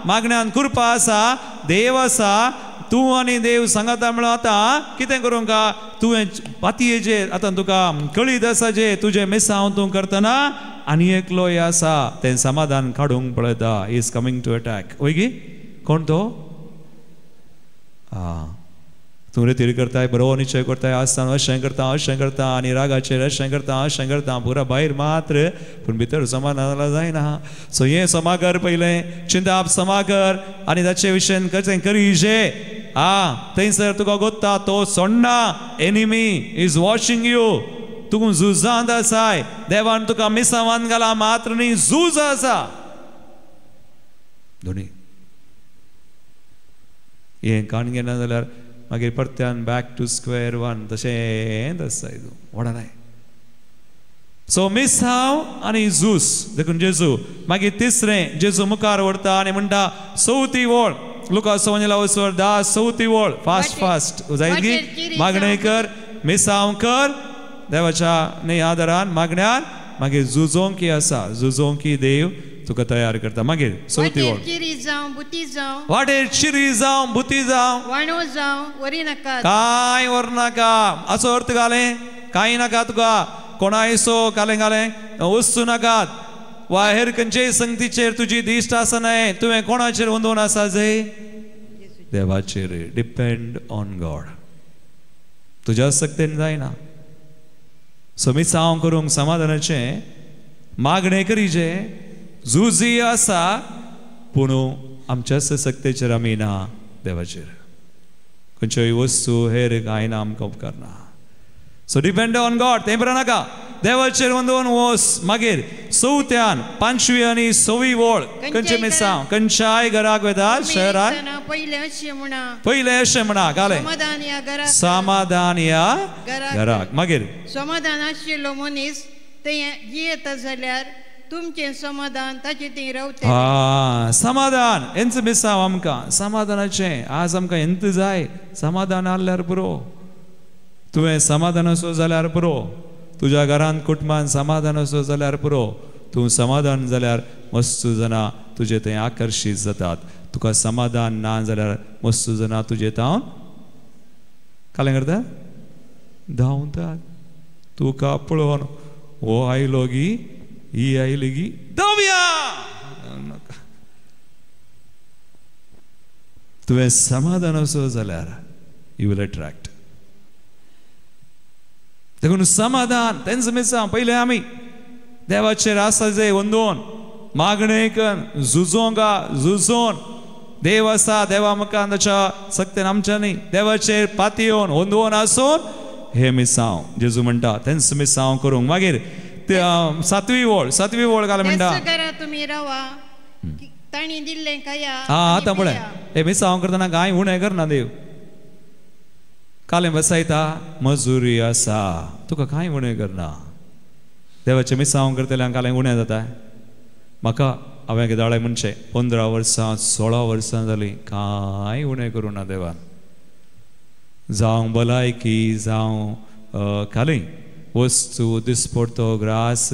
मागण्यान कृपा आसा, देव आसा, तूं आनी देव सांगाता. म्हळ्यार आतां कितें करूंक तुवें पातयेचेर आतां तुका कळीत आसा जे तुजें मिसांव तूं करतना आनी एकलो आसा तें समाधान काडूंक पळयता, is coming to attack. वय गी कोण तो? आं तूं रेतीर करताय, बरो निश्चय करताय, आसतना अशें करता अशें करता आनी रागाचेर अशें करता अशें करता, पुरा भायर मात्र पूण भितर समाधान जायना. सो हें समा कर पयलें, चिंताप समा कर आनी ताचे विशयन कशें करीजे. आ थंयसर तुका गोत्ता तो सोडना, एनिमी is watching you, तूं झुजांत आसाय, देवान तुका मिसावान घाला मात्र न्ही, झूज आसा दोनी. हें काण घेना जाल्यार मागीर परत्यान बॅक टू स्क्वेअर वन, तशेंच आसता तूं व्हडा. सो मिसांव आनी झूज. देखून जेजू मागीर तिसरें जेजू मुखार व्हरता आनी म्हणटा चवथी वळ, लुकास वचवर 10 चवथी वळ, फास्ट फास्ट जायत गी, मागणें कर, मिसांव कर देवाच्या न्ही आदारान मागण्यान, मागीर झुजोंकी आसा, झुजोंकी देव तुका तयार करता. मागीर चवथी वळ, वाटेर चिरी जावं बुती जावं वाणो जावं वरी नाका, कांय व्हरनाका. असो अर्थ घालें कांय नाका तुका, कोणायसो घालें घालें वस्तू नाकात वा हेर खंयचेय संगतीचेर तुजी दिश्ट आसना, तुवें कोणाचेर वंदोवन आसा जय देवाचेर, डिपेंड ऑन गॉड, तुज्या सक्तेन जायना. सो मिसांव करूंक समाधानाचें मागणें करीजे, झुजी आसा पूण आमच्या सक्तेचेर आमी ना, देवाचेर. खंयच्योय वस्तू हेर कांय ना आमकां उपकारना. सो डिपेंड ऑन गॉड, तें बरें नाका, देवाचेर वंदोवन वस. मागीर चवथ्यान पांचवी आनी सवी वळ, खंयचें मिसांव, खंयच्याय घराक वता शहराक पयलें अशें म्हणा, पयलें अशें म्हणा घालें समाधान ह्या घराक. मागीर समाधान आशिल्लो मनीस थंय जियेता जाल्यार तुमचें समाधान ताचें थंय रावतलें. हा समाधान हेंच मिसांव आमकां, समाधानाचें आज आमकां हेंच जाय, समाधान आहल्यार पुरो, तुवें समाधान असो जाल्यार पुरो, तुज्या घरांत कुटुंबान समाधान असो जाल्यार पुरो. तूं समाधान जाल्यार मस्त जाणां तुजे थंय आकर्शीत जातात, तुका समाधान ना जाल्यार मस्त जाणां तुजे तावन कालें करता धांवतात, तुका पळोवन हो आयलो गी ही आयली गी धांवया. तुवें समाधान असो जाल्यार you will attract. देखून समाधान तेंच मिसांव पयलें आमी देवाचेर आसा जे वंदोवन मागणें कन झुजोंगा झुजोन देव आसा देवा मुखार ताच्या सक्तेन आमच्यांनी देवाचेर पातयेवन ओंदवोन आसून हे मिसांव जेजू म्हणटा तेंच मिसांव करूंक. मागीर सातवी वळ घाल म्हणटा तुमी रावा तांणी दिल्लें खाया. हा आतां पळय हे मिसांव करतना कांय उणें करना देव कालें बसायता मजुरी आसा तुका कांय उणें करना. देवाचें मिसांव करतल्यांक कालें उणें जाता. म्हाका हांवें केदाळे म्हणचें 15 वर्सां 16 वर्सां जालीं कांय उणें करूं ना देवान. जावं भलायकी जावं खाली वस्तू दिसपडतो ग्रास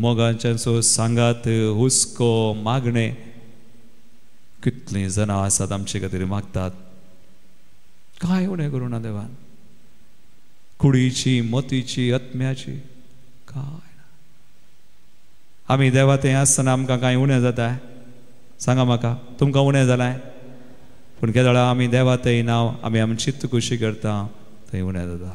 मोगांच्यांचो सांगात हुस्को मागणें कितलीं जाणां आसात आमचे खातीर मागतात कांय उणें करूं ना देवान. कुडीची मतीची आत्म्याची कांय ना. आमी देवा थंय आसतना आमकां कांय उणें जाता सांगा म्हाका तुमकां उणें जालें? पूण केदळा आमी देवा थंय ना आमी आमची खुशी करता थंय उणें जाता.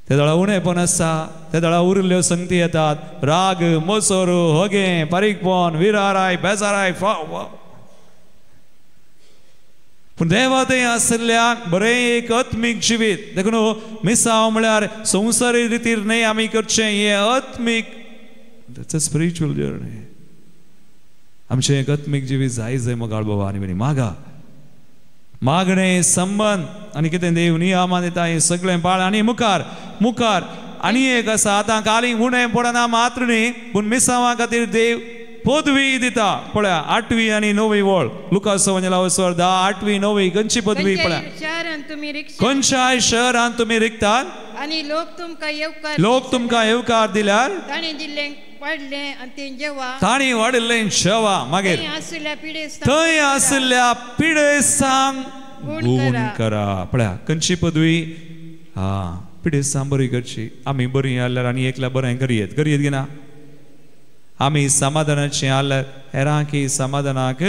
ते दळा उणेपण आसा ते दळा उरिल्ल्यो संगती येतात राग मोसोर होगें बारीकपण विराराय बेजाराय फाव. पूण देवा थंय आशिल्ल्याक बरें एक आत्मीक जिवीत. देखून मिसांव म्हळ्यार संवसारी रितीर न्हय आमी करचें हें आत्मीक that's a spiritual journey. आमचें एक आत्मीक जिवीत जाय जाय मोगाळ बाबा आनी मागा मागणें संबंद आनी कितें देव नियमां दिता हें सगळें पाळ आनी मुखार मुखार आनी एक आसा आतां काली उणें पडना मात्र न्ही पूण मिसांवा खातीर देव पदवी दिता. पळया 8वी आनी 9वी वळ लुकास वंजला 10 8वी 9वी खंयची पदवी पळया. खंयच्याय शहरांत तुमी रिगतात आनी लोक तुमकां येवकार दिल्यार तांणी दिल्लें वाडलें आनी तें जेवा तांणी वाडिल्लें जेवा. मागीर थंय आशिल्ल्या पिडेस्तांक गुण करा. पळया खंयची पदवी हा पिडेस्तांक बरी करची. आमी बरी जाल्यार आनी एकल्या बरें करयेत करयेत की ना? आमी समाधानाचें जाल्यार हेरांकी समाधानाक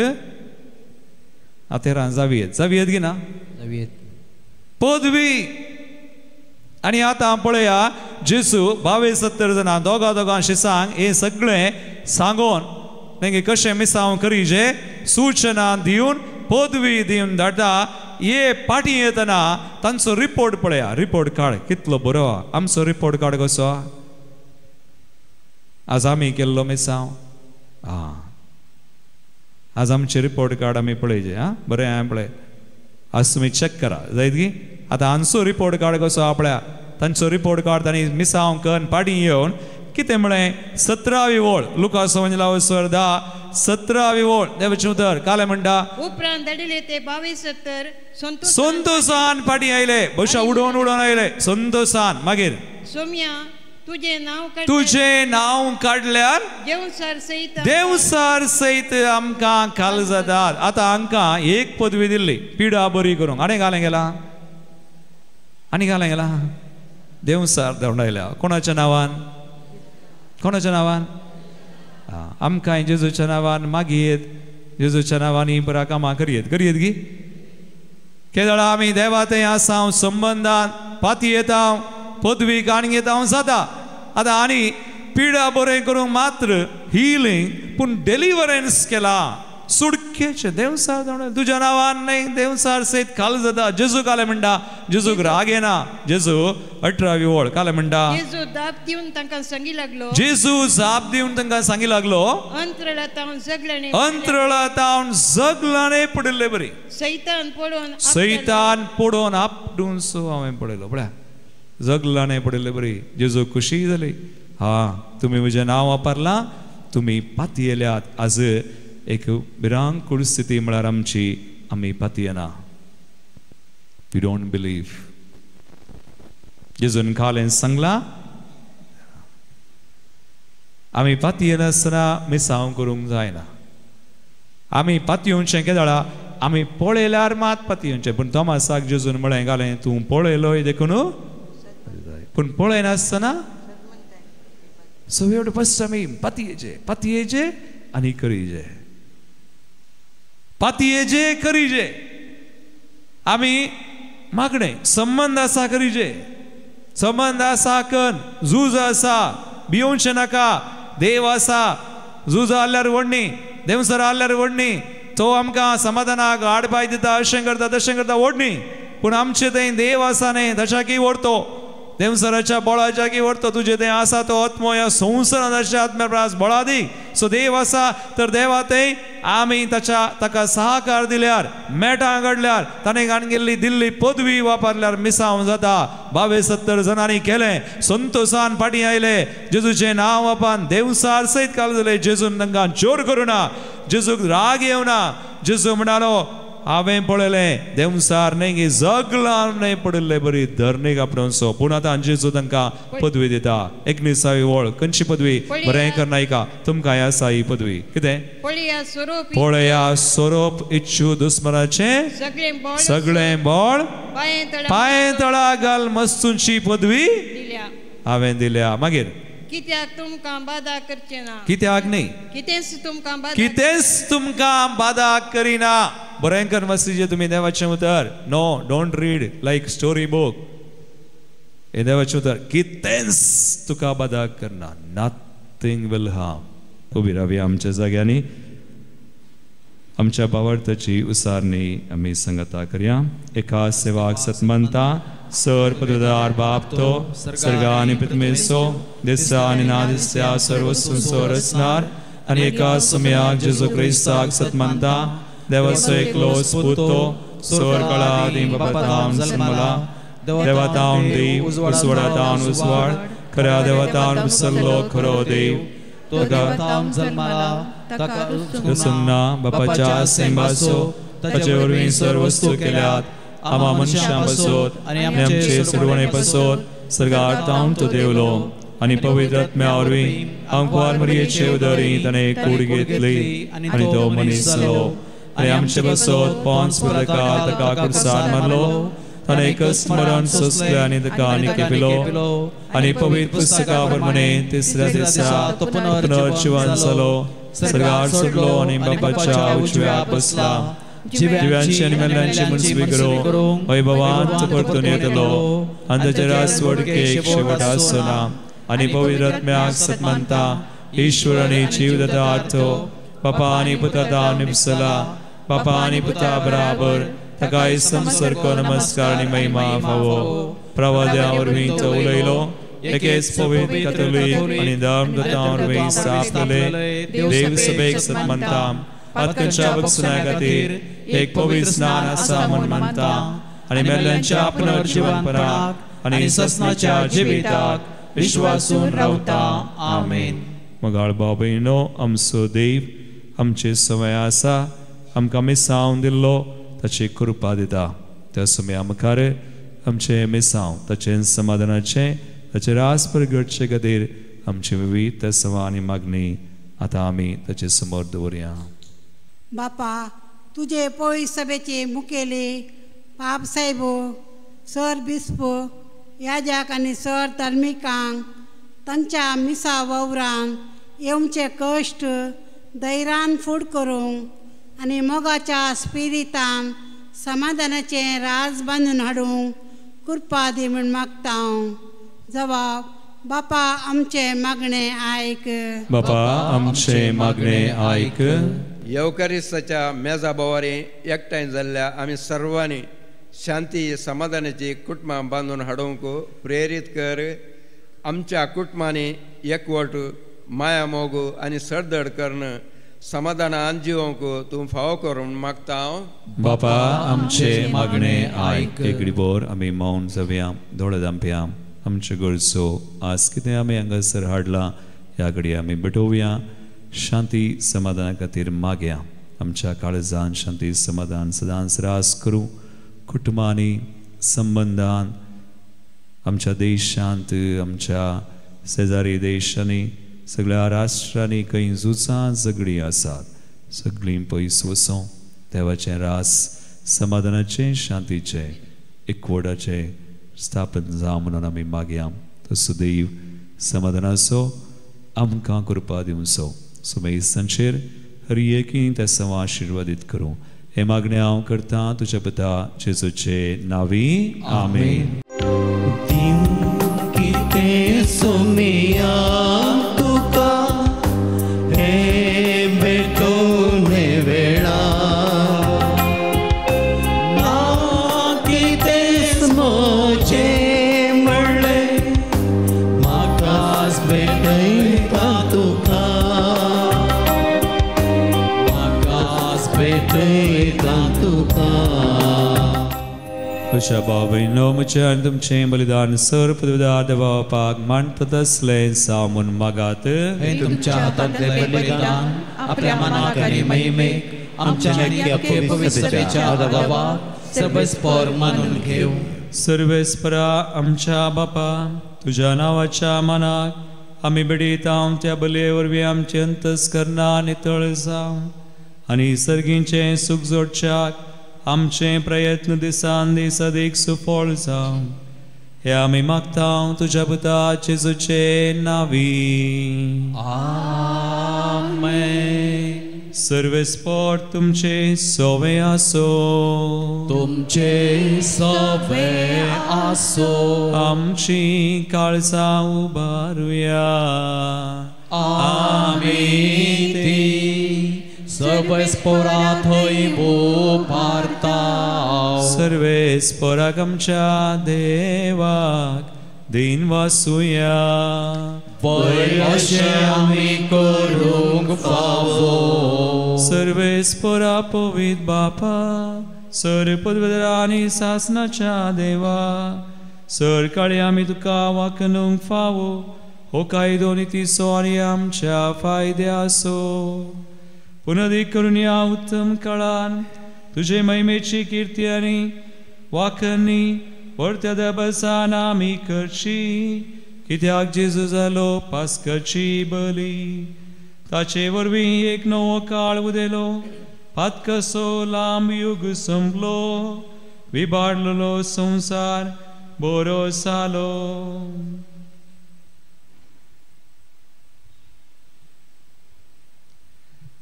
आतां हेरां जावयेत जावयेत की ना? पदवी. आनी आतां पळया जेजू 22-70 जाणां दोगां दोगां शिसांक हें सगळें सांगून मागीर कशें मिसांव करीजे सुचना दिवन पदवी दिवन धाडटा. हे पाटी येतना तांचो रिपोर्ट पळया. रिपोर्ट काड कितलो बरो आमचो रिपोर्ट काड कसो आज आमी केल्लो मिसांव. आं आज आमचें रिपोर्ट कार्ड आमी पळयचें. आं बरें हांवें पळय आज तुमी चॅक करा जायत की आतां आमचो रिपोर्ट कार्ड कसो आपल्या तांचो रिपोर्ट कार्ड तांणी मिसांव कन्न पाटी येवन कितें म्हळें 17वी वळ लुकास वंजला 10 17वी वळ देवाचें उतर कालें म्हणटा उपरांत धाडिल्ले ते 22-70 संतोसान पाटी आयले बशा उडोवन उडोवन आयले संतोसान. मागीर सोम्या तुजें नांव काडल्यार देवसार सयत आमकां खाल जातात. आतां हांकां एक पदवी दिल्ली पिडा बरी करूंक. आनी घालें गेला आनी घालें गेला देवसार धांवडायल्या. कोणाच्या नांवान? कोणाच्या नांवान? आमकां जेजूच्या नांवान मागयेत जेजूच्या नांवान ही बरा कामां करयेत करयेत की केदळा आमी देवा थंय आसा संबंदान पातयेता पदवी काण घेता जाता. आतां आनी पिडा बरें करूंक मात्र हिलींग पूण डेलिवरन्स केला सुटकेचें देवसार तुज्या नांवान न्हय देवसार सयत खाल जाता. जेजू कालें म्हणटा जेजूक राग येना. जेजू 18वी वळ कालें म्हणटा जेजू जाप दिवन तांकां सांगी लागलो जेजू जाप दिवन तांकां सांगी लागलो अंतराळा तावन जगलाणे पडिल्ले बरी सैतान पडोवन आपडून सो हांवें पळयलो. पळया जगलाणे पडिल्ले बरी जेजू खुशी जाली. हा तुमी म्हजें नांव वापरलां तुमी पातयेल्यात. आज एक भिरांकूळ स्थिती म्हळ्यार आमची आमी पातयेना. We don't believe. जेजून कालें सांगलां आमी पातयेनासतना मिसांव करूंक जायना. आमी पातयेवचें केदळा आमी पळयल्यार मात पातयेवचें. पूण तोमासाक जेजून म्हळें घालें तूं पळयलोय देखून पूण पळयनासतना so we have to first आमी पातयेचे पातयेचे आनी करीजे पातयेचे करीजे. आमी मागणें संबंद आसा करीजे संबंद आसा कन झूज आसा भियोवचें नाका. देव आसा झुजां आहल्यार व्हडनी, देंवसर आहल्यार व्हडनी, तो आमकां समाधानाक आडपाय दिता, अशें करता तशें करता व्हडनी, पूण आमचे थंय देव आसा न्ही ताच्याकी व्हरतो, देंवसराच्या बळाच्या की व्हरतो. तुजे थंय आसा तो आत्मो ह्या संवसाराच्या आत्म्या प्रास बळादीक. सो देव आसा तर देवा थंय आमी ताच्या ताका सहकार दिल्यार, मेटां घडल्यार, ताणें घाण दिल्ली पदवी वापरल्यार मिसांव जाता. 72 जाणांनी केलें, संतोसान फाटीं आयले, जेजूचें नांव वापान देवसार सयत काल जालें. जेजून तांकां जोर करुना, जेजूक राग येवना. जेजू म्हणालो हांवें पळयलें देंवसार न्ही की जगलां न्हय पडिल्ले बरी धरणीक आपणसो. पूण आतां जेजू तांकां पदवी दिता. 19वी वळ खंयची पदवी? बरें कर नायका तुमकां आसा ही पदवी. कितें? पळया सोरोप इच्छू दुस्मनाचें सगळें बळ पांये तळा घाल मस्तूंची पदवी हांवें दिल्या. मागीर कित्याक तुमकां बादा करचें ना, कित्याक न्ही, कितेंच तुमकां बादा करिना. बरें कर मस्तीचे तुमी देवाचें उतर. No, don't read like story book. हें देवाचें उतर कितेंच तुका बादा करना, नथींग will harm. उबी रावया आमच्या जाग्यांनी, आमच्या भावार्थाची उसारणी आमी संगता करया. एका सेवाक सतमंता सर पददार बाप तो सर्गा आनी पितमेसो दिसता आनी ना दिसत्या सर्व संसोर असणार आनी एका समयाक जेजू क्रिस्ताक सतमंता देवाचो एकलो पुतो सोर कळा आदी बापातावन जल्मला, देवातावन देव उजवाडातावन उजवाड, खऱ्या देवातावन उसरलो खरो देव, ताका रुसूंक बापाच्या सेंबाचो ताचे वरवीं सर्व वस्तू केल्यात, आमा मनशां पासत आनी आमचे सुरवणे पासत सर्गार तावन तो देवलो आनी पवित्र आत्म्या वरवीं आमकां मरियेचे उदरी ताणें कूड घेतली आनी तो मनीस जालो आनी आमचे पासत पोन्स पिलाताक ताका कुर्सान मारलो, ताणें एकच मरण सोंसलें आनी ताका निकेपिलो आनी पवित्र पुस्तका प्रमाणे तिसऱ्या दिसा तो पुनर्जिवन जालो, सर्गार सोडलो आनी बापाच्या उजव्याक बसला, जिव्यांची आनी मेल्ल्यांची मनस्वी करूंक वैभवान तो परतून येतलो आनी ताचे राजवटकेक शेवट आसचो ना. आनी पवित्र आत्म्याक सतमानता ईश्वर आनी जीव दाता बापा आनी पुता निपसला, बापा आनी पुता बराबर ताका संसर्ग नमस्कार आनी महिमा फावो. प्रवाद्या वरवीं तो उलयलो, एकेच पवित्र कातोलीक आनी धर्मदूतां वरवीं स्थापलेले देव सभेक सतमानता पातकांच्या बक्षणा खातीर एक पवित्र स्नान आसा म्हूण मानता आनी मेल्ल्यांच्या पुनर्जीवनपणाक आनी ससनाच्या जिविताक विश्वासून रावता. आमेन. मगाळ भाव भयणो, आमचो देव आमचे समय आसा, आमकां मिसांव दिल्लो ताची कृपा दिता. त्या समया मुखार आमचें मिसांव ताचें समाधानाचें ताचें रास परगटचे खातीर आमचे विवीध सवा आनी मागणी आतां आमी ताचे समोर दवरया. बापा तुजे पोळी सभेचे मुखेली पाप साहेबो सर बिस्पो याजाक आनी सर धर्मिकांक तांच्या मिसा वावरान येवचे कश्ट धैर्यान फूड करूंक आनी मोगाच्या स्पिरितान समाधानाचें राज बांदून हाडूंक कृपा दी म्हूण मागता हांव. जवाब बापा आमचें मागणें आयक. बापा आमचें मागणें आयक. येवकारिस्ताच्या मेजा बोवारी एकठांय जाल्ल्या आमी सर्वांनी शांती समाधानाची कुटुंबां बांदून हाडूंक प्रेरीत कर. आमच्या कुटुंबांनी एकवट माया मोग आनी सरदड करून समाधानान जिवंक तूं फावो करून मागता हांव. बापा आमचे मागणें आयक. एकडे बोर आमी मौन जावया, दोळे धांपया. आमच्यो गरजो आज कितें आमी हांगासर हाडलां ह्या घडये आमी भेटोवया. शांती समाधाना खातीर मागया. आमच्या काळजान शांती समाधान सदांच रास करूं. कुटुंबांनी, संबंदान, आमच्या देशांत, आमच्या शेजारी देशांनी, सगळ्या राष्ट्रांनी खंय झुजां झगडीं आसात सगळीं पयस वचों. देवाचें रास समाधानाचें, शांतीचें, एकवटाचें स्थापन जावं म्हणून आमी मागया. तसो देव समाधानाचो आमकां कृपा दिवचो. सुमेस्तांचेर हर एकी त्या सवा आशिर्वादीत करूं. हे मागणें हांव करतां तुज्या पुता जेजूचे नांवी. आमेन. कितें सोमिया तुका हे भेटयता तुका. अशा भाव म्हजें आनी तुमचें बलिदान सर पदवीदार देवा बापाक मानता तसलें जावं म्हूण मागात. हें तुमच्या हातांतलें बलिदान आपल्या मनाक आनी महिमेक आमच्या पवित्र सभेच्या आदावाक सर्वेस्पर मानून घेवं. सर्वेस्परा आमच्या बापा, तुज्या नांवाच्या मानाक आमी भेटयता त्या बलये वरवीं आमचें अंतस्करणां नितळ जावं आनी सर्गींचें सूख जोडच्याक आमचे प्रयत्न दिसान दीस अदीक सुफळ जावं. हे आमी मागता तुज्या पुता जेजूचे नांवी. आमेन. सर्वेस्पर तुमचे सोवे आसो. तुमचे सोवे आसो. आमची काळजां उबारुया. आमी ती सर्वेस्परा थंय उबारता. सर्वेस्पराक आमच्या देवाक दिन वासुया. वय अशें आमी करूंक फावो. सर्वेस्परा पवित्र बापा, सर पदवीधर आनी सासनाच्या देवा, सरकाळी आमी तुका वाखणूंक फावो हो कायदो नितीचो आनी आमच्या फायद्याचो. पुनदीक करून ह्या उत्तम काळान तुजे महिमेची किर्ती आनी वाखणी परत्या दबसान आमी करची. कित्याक जेजू जालो पास्काची बली, ताचे वरवीं एक नवो काळ उदेलो, पातकसो लांब युग संपलो, विबाडलेलो संवसार बरो जालो.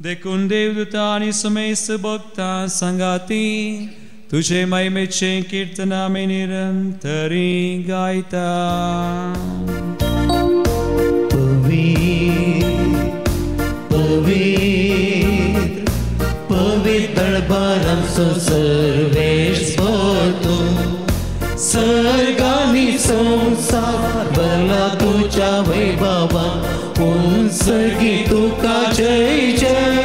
देखून देवदूता आनी समेस्त भक्तां सांगाती तुजे महिमेचें किर्तन आमी निरंतरी गायता. पवित्र पवित्र पवित्र बारांचो सर्वेस्पर तूं, सर्गानी संवसार भरला तुज्या वैभवान, उंचगी तुका जय जय.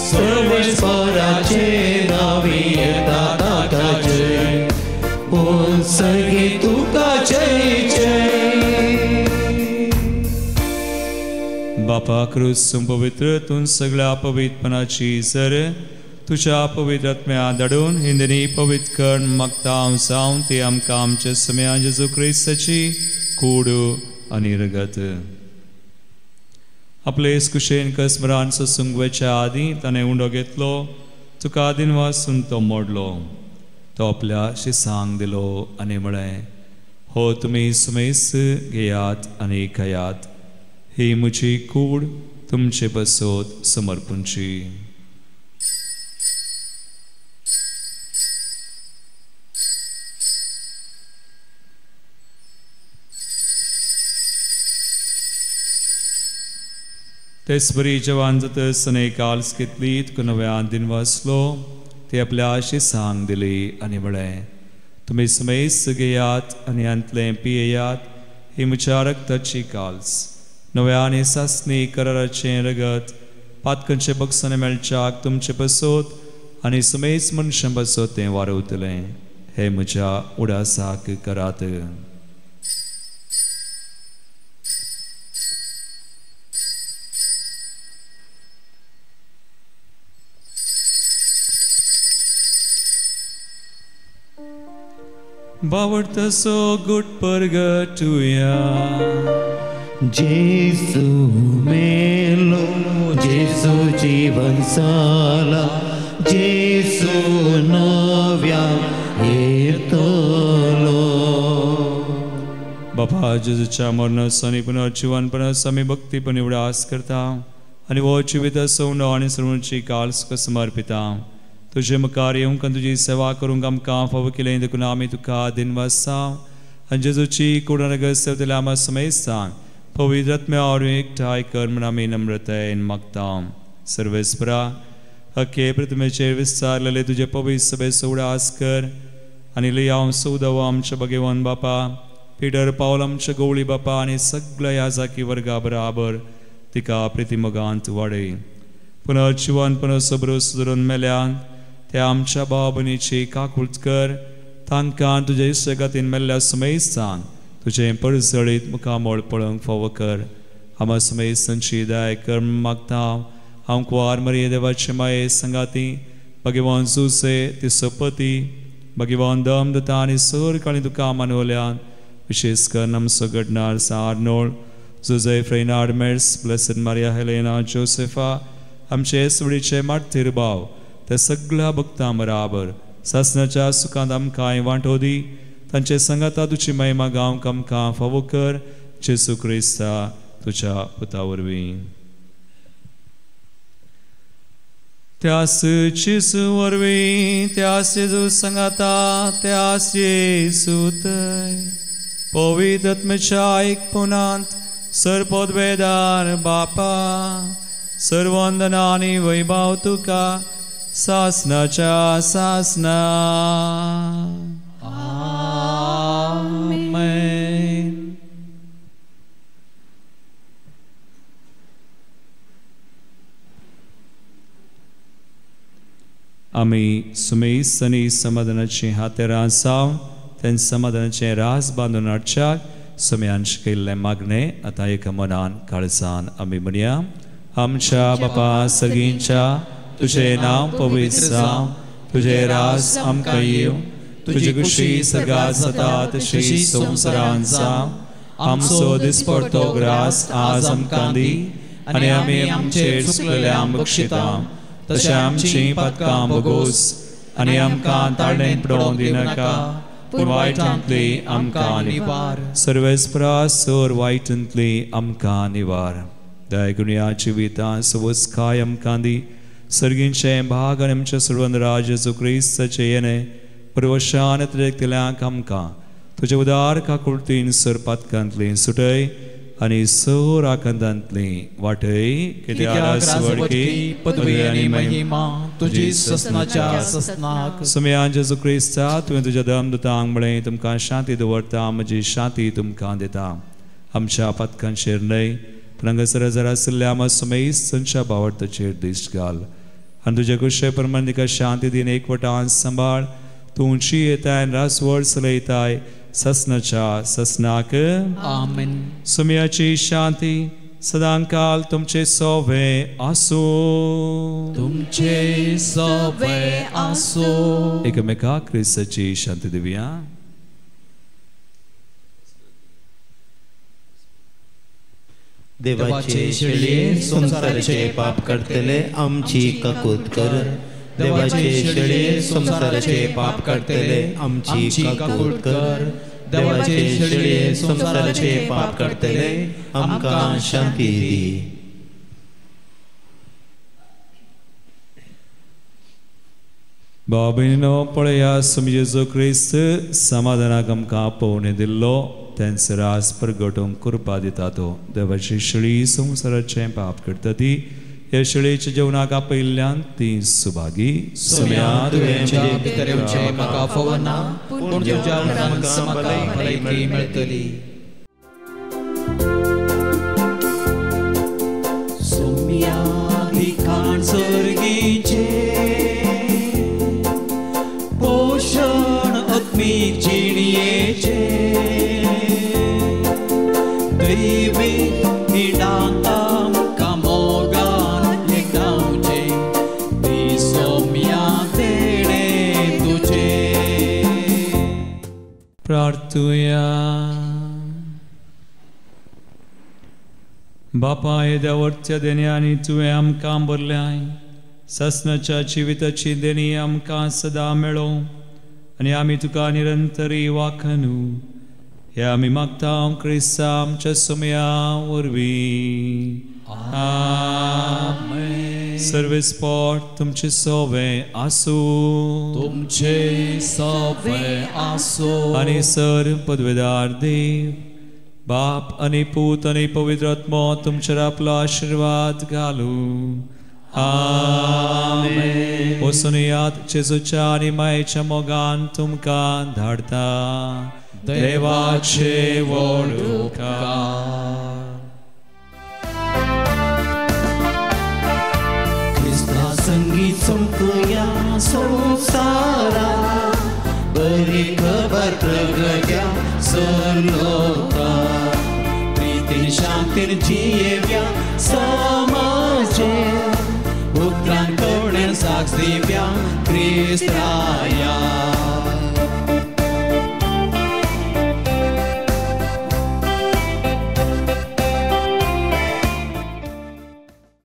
सर्वेस्पराचे नांवी येता ताका जय, उंचगी तुका जय जय. बापा क्रूस पवित्र तूं सगळ्या पवित्रपणाची सर तुज्या पवित्र आत्म्या धाडून हिंदनी पवित्र कर मागता हांव जावन ती आमकां आमच्या सम्या जेजू क्रिस्ताची कूड आनी रगत. आपले कुशेन कसमरान सोसूंक वचच्या आदीं ताणें उंडो घेतलो, तुका दिनवासून तो मोडलो, तो आपल्या शिसांक दिलो आनी म्हळें, हो तुमी सुमेस घेयात आनी खायात, ही म्हजी कूड तुमचे पासत समर्पूंची. तेच बरी जवान जातच ताणें काल्स घेतली, तुका नव्यान दिन वाचलो, ती आपल्या शिसांक दिली आनी म्हळें, तुमी समेस्त घेयात आनी हांतलें पियेयात, ही म्हज्या रक्ताची काल्स, नव्या आनी सासणी कराराचें रगत, पातकांचे बक्षाणे मेळच्याक तुमचे पासत आनी समेस्त मनशां पासत तें वारवतलें. हें म्हज्या उडासाक करात. बावडतसो गुट परगटुया. जेसू मेलो, जेसू जीवन जाला, जेसू नव्या येतलो. बापा जेजूच्या मरणाचो आनी पुनर्जिवनपणाचो आमी भक्तीपण उडास करता आनी हो जिविताचो उंडो आनी सर्वांची काल तुका समर्पिता. तुजे मुखार येवंक आनी तुजी सेवा करूंक आमकां फावो केलें देखून आमी तुका दिनवासा आनी जेजूची कूड आनी सेवतल्या आमकां समेस्तांक पवित्र आत्म्या वरवीं एकठांय कर म्हूण आमी नम्रतायेन मागता. सर्वेस्परा अखे प्रतिमेचेर विस्तारलेले तुजे पवित्र सभेचो उडास कर आनी लियाव सौदव आमच्या भगवान बापा, पिटर पावल आमच्या गवळी बापा आनी सगळ्या ह्या जाकी वर्गा बराबर तिका प्रितीमोगांत वाडय. पुनर्जिवन पुनर्सबरो सुदरून मेल्यान त्या आमच्या भाव भयणीची काकूळत कर. तांकां तुज्या इश्टगातीन मेल्ल्या सुमेस्तान तुजें परजळीत मुखामळ पळोवंक फावो कर. आमा सुमेस्तांची दया कर मागता. हांव कुवार मरिये देवाचे माये संगाती भगवान जुसे तिसोपती भगवान दम दता आनी सर काळी तुका मानवल्यान विशेष कर आमचो घडणार सा Arnold Jose Fernand Mers blessed Maria Helena Josefa आमचे सुडीचे मार्तीर भाव त्या सगळ्या भक्तां बराबर सासणाच्या सुखांत आमकां वांटो दी. तांचे संगाता तुजी महिमा गावंक आमकां फावो कर. जेजू क्रिस्ता तुज्या पुता वरवीं. त्यास जेजू वरवीं त्यास जेजू संगाता त्यास जेजू थंय पवित्र आत्म्याच्या एकपणांत सर्वपदवेदार बापा सर्वंदना आनी वैभव तुका सासनाच्या सासना. आमेन. आमी सुमेस आनी समाधानाची हातेरां जावन तें समाधानाचें रास बांदून हाडच्याक सुम्यान शिकयल्लें मागणें आतां एका मनान काळजान आमी म्हणया. आमच्या बापा सर्गींच्या तुजें नांव पवित्र जावं, तुजें रास आमकां येवं, तुजी खुशी सर्गात जाता तशी संवसारांत जावं. आमचो दिसपडतो ग्रास आज आमकां दी आनी आमी आमचेर चुकलेल्यांक बक्षिता तशें आमचीं पातकां भोगोस आनी आमकां ताळणेंत पडोवंक दिनाका पूण वायटांतली आमकां निवार. सर्वेस्परा सर वायटांतली आमकां निवार. दयागुणया जिवितां सवस्काय आमकां दी. सर्गींचें भाग आनी आमच्या सर्वंद राज जेजू क्रिस्ताचें येणें परवशान त्रेकतल्यांक आमकां तुजे उदार काकुळतीन सर पातकांतली सुटय आनी सर आकांतांतली वाटय. कित्याक राजवटकी पदवी आनी महिमा तुजी ससनाच्या ससनाक. सुम्यान जेजू क्रिस्ता तुवें तुज्या दमदूतांक म्हळें तुमकां शांती दवरता म्हजी शांती तुमकां दिता. आमच्या पातकांचेर न्हय पूण हांगासर जर आशिल्ल्या आमा सुमेस्तांच्या भावार्थाचेर दिश्ट घाल आनी तुज्या कुशे प्रमाण तिका शांती दीन एकवटान सांबाळ. तूं उंची येताय आनी रासवळ चलयताय ससनाच्या ससनाक. आमेन. सुम्याची शांती सदांकाल तुमचे सोवे आसूं. तुमचे सोवे आसूं. एकमेका क्रिस्ताची शांती दिवया. देवाचे शेळये संवसाराचे पाप करतले आमची काकूत कर. देवाचे शेळये संवसाराचे पाप करतले आमची काकूत कर. देवाचे शेळये संवसाराचे पाप करतले आमकां शांती दी. बाबीनो पळया सुमी जेजू क्रिस्त समाधानाक आमकां आपोवणें दिल्लो तेंच रास परगटूंक कृपा दिता तो. देवाची शेळी संवसाराचें पाप करता ती ह्या शेळयेच्या जेवणाक आपयिल्ल्यान ती सुभागी. सुम्या तुवें म्हजे भितर येवचें म्हाका फावना पूण तुज्या उपरांत म्हाका भलायकी मेळटली. सुम्या दिखाण सर्गीचें पोशण आत्मीक जिणयेचें दैवीक हिणांत आमकां मोगान एकदांवचें ती सोम्या तेणें तुजें. प्रार्थुया. बापा येद्या वरच्या देण्यांनी तुवें आमकां भरल्याय सासणाच्या जिविताची देणी आमकां सदां मेळो आनी आमी तुका निरंतरी वाखनू हे आमी मागता क्रिस्ता आमच्या सुमया वरवीं. आमेन. सर्वेस्पोट तुमचे सोवे आसूं. तुमचे सोवे आसूं. आनी सर पदवेदार देव बाप आनी पूत आनी पवित्र आत्मो तुमचेर आपलो आशिर्वाद घालूं. आमेन. वचून याद जेजूच्या आनी मायेच्या मोगान तुमकां धाडटा. देवाचे व्हड उपकार. चमकुया संवसारा बरी खबर प्रगट्या सरलोका प्रीतीन शांतीन जियेव्या समाजे उपरांत कवळें साक्ष दिव्या क्रिस्ताया.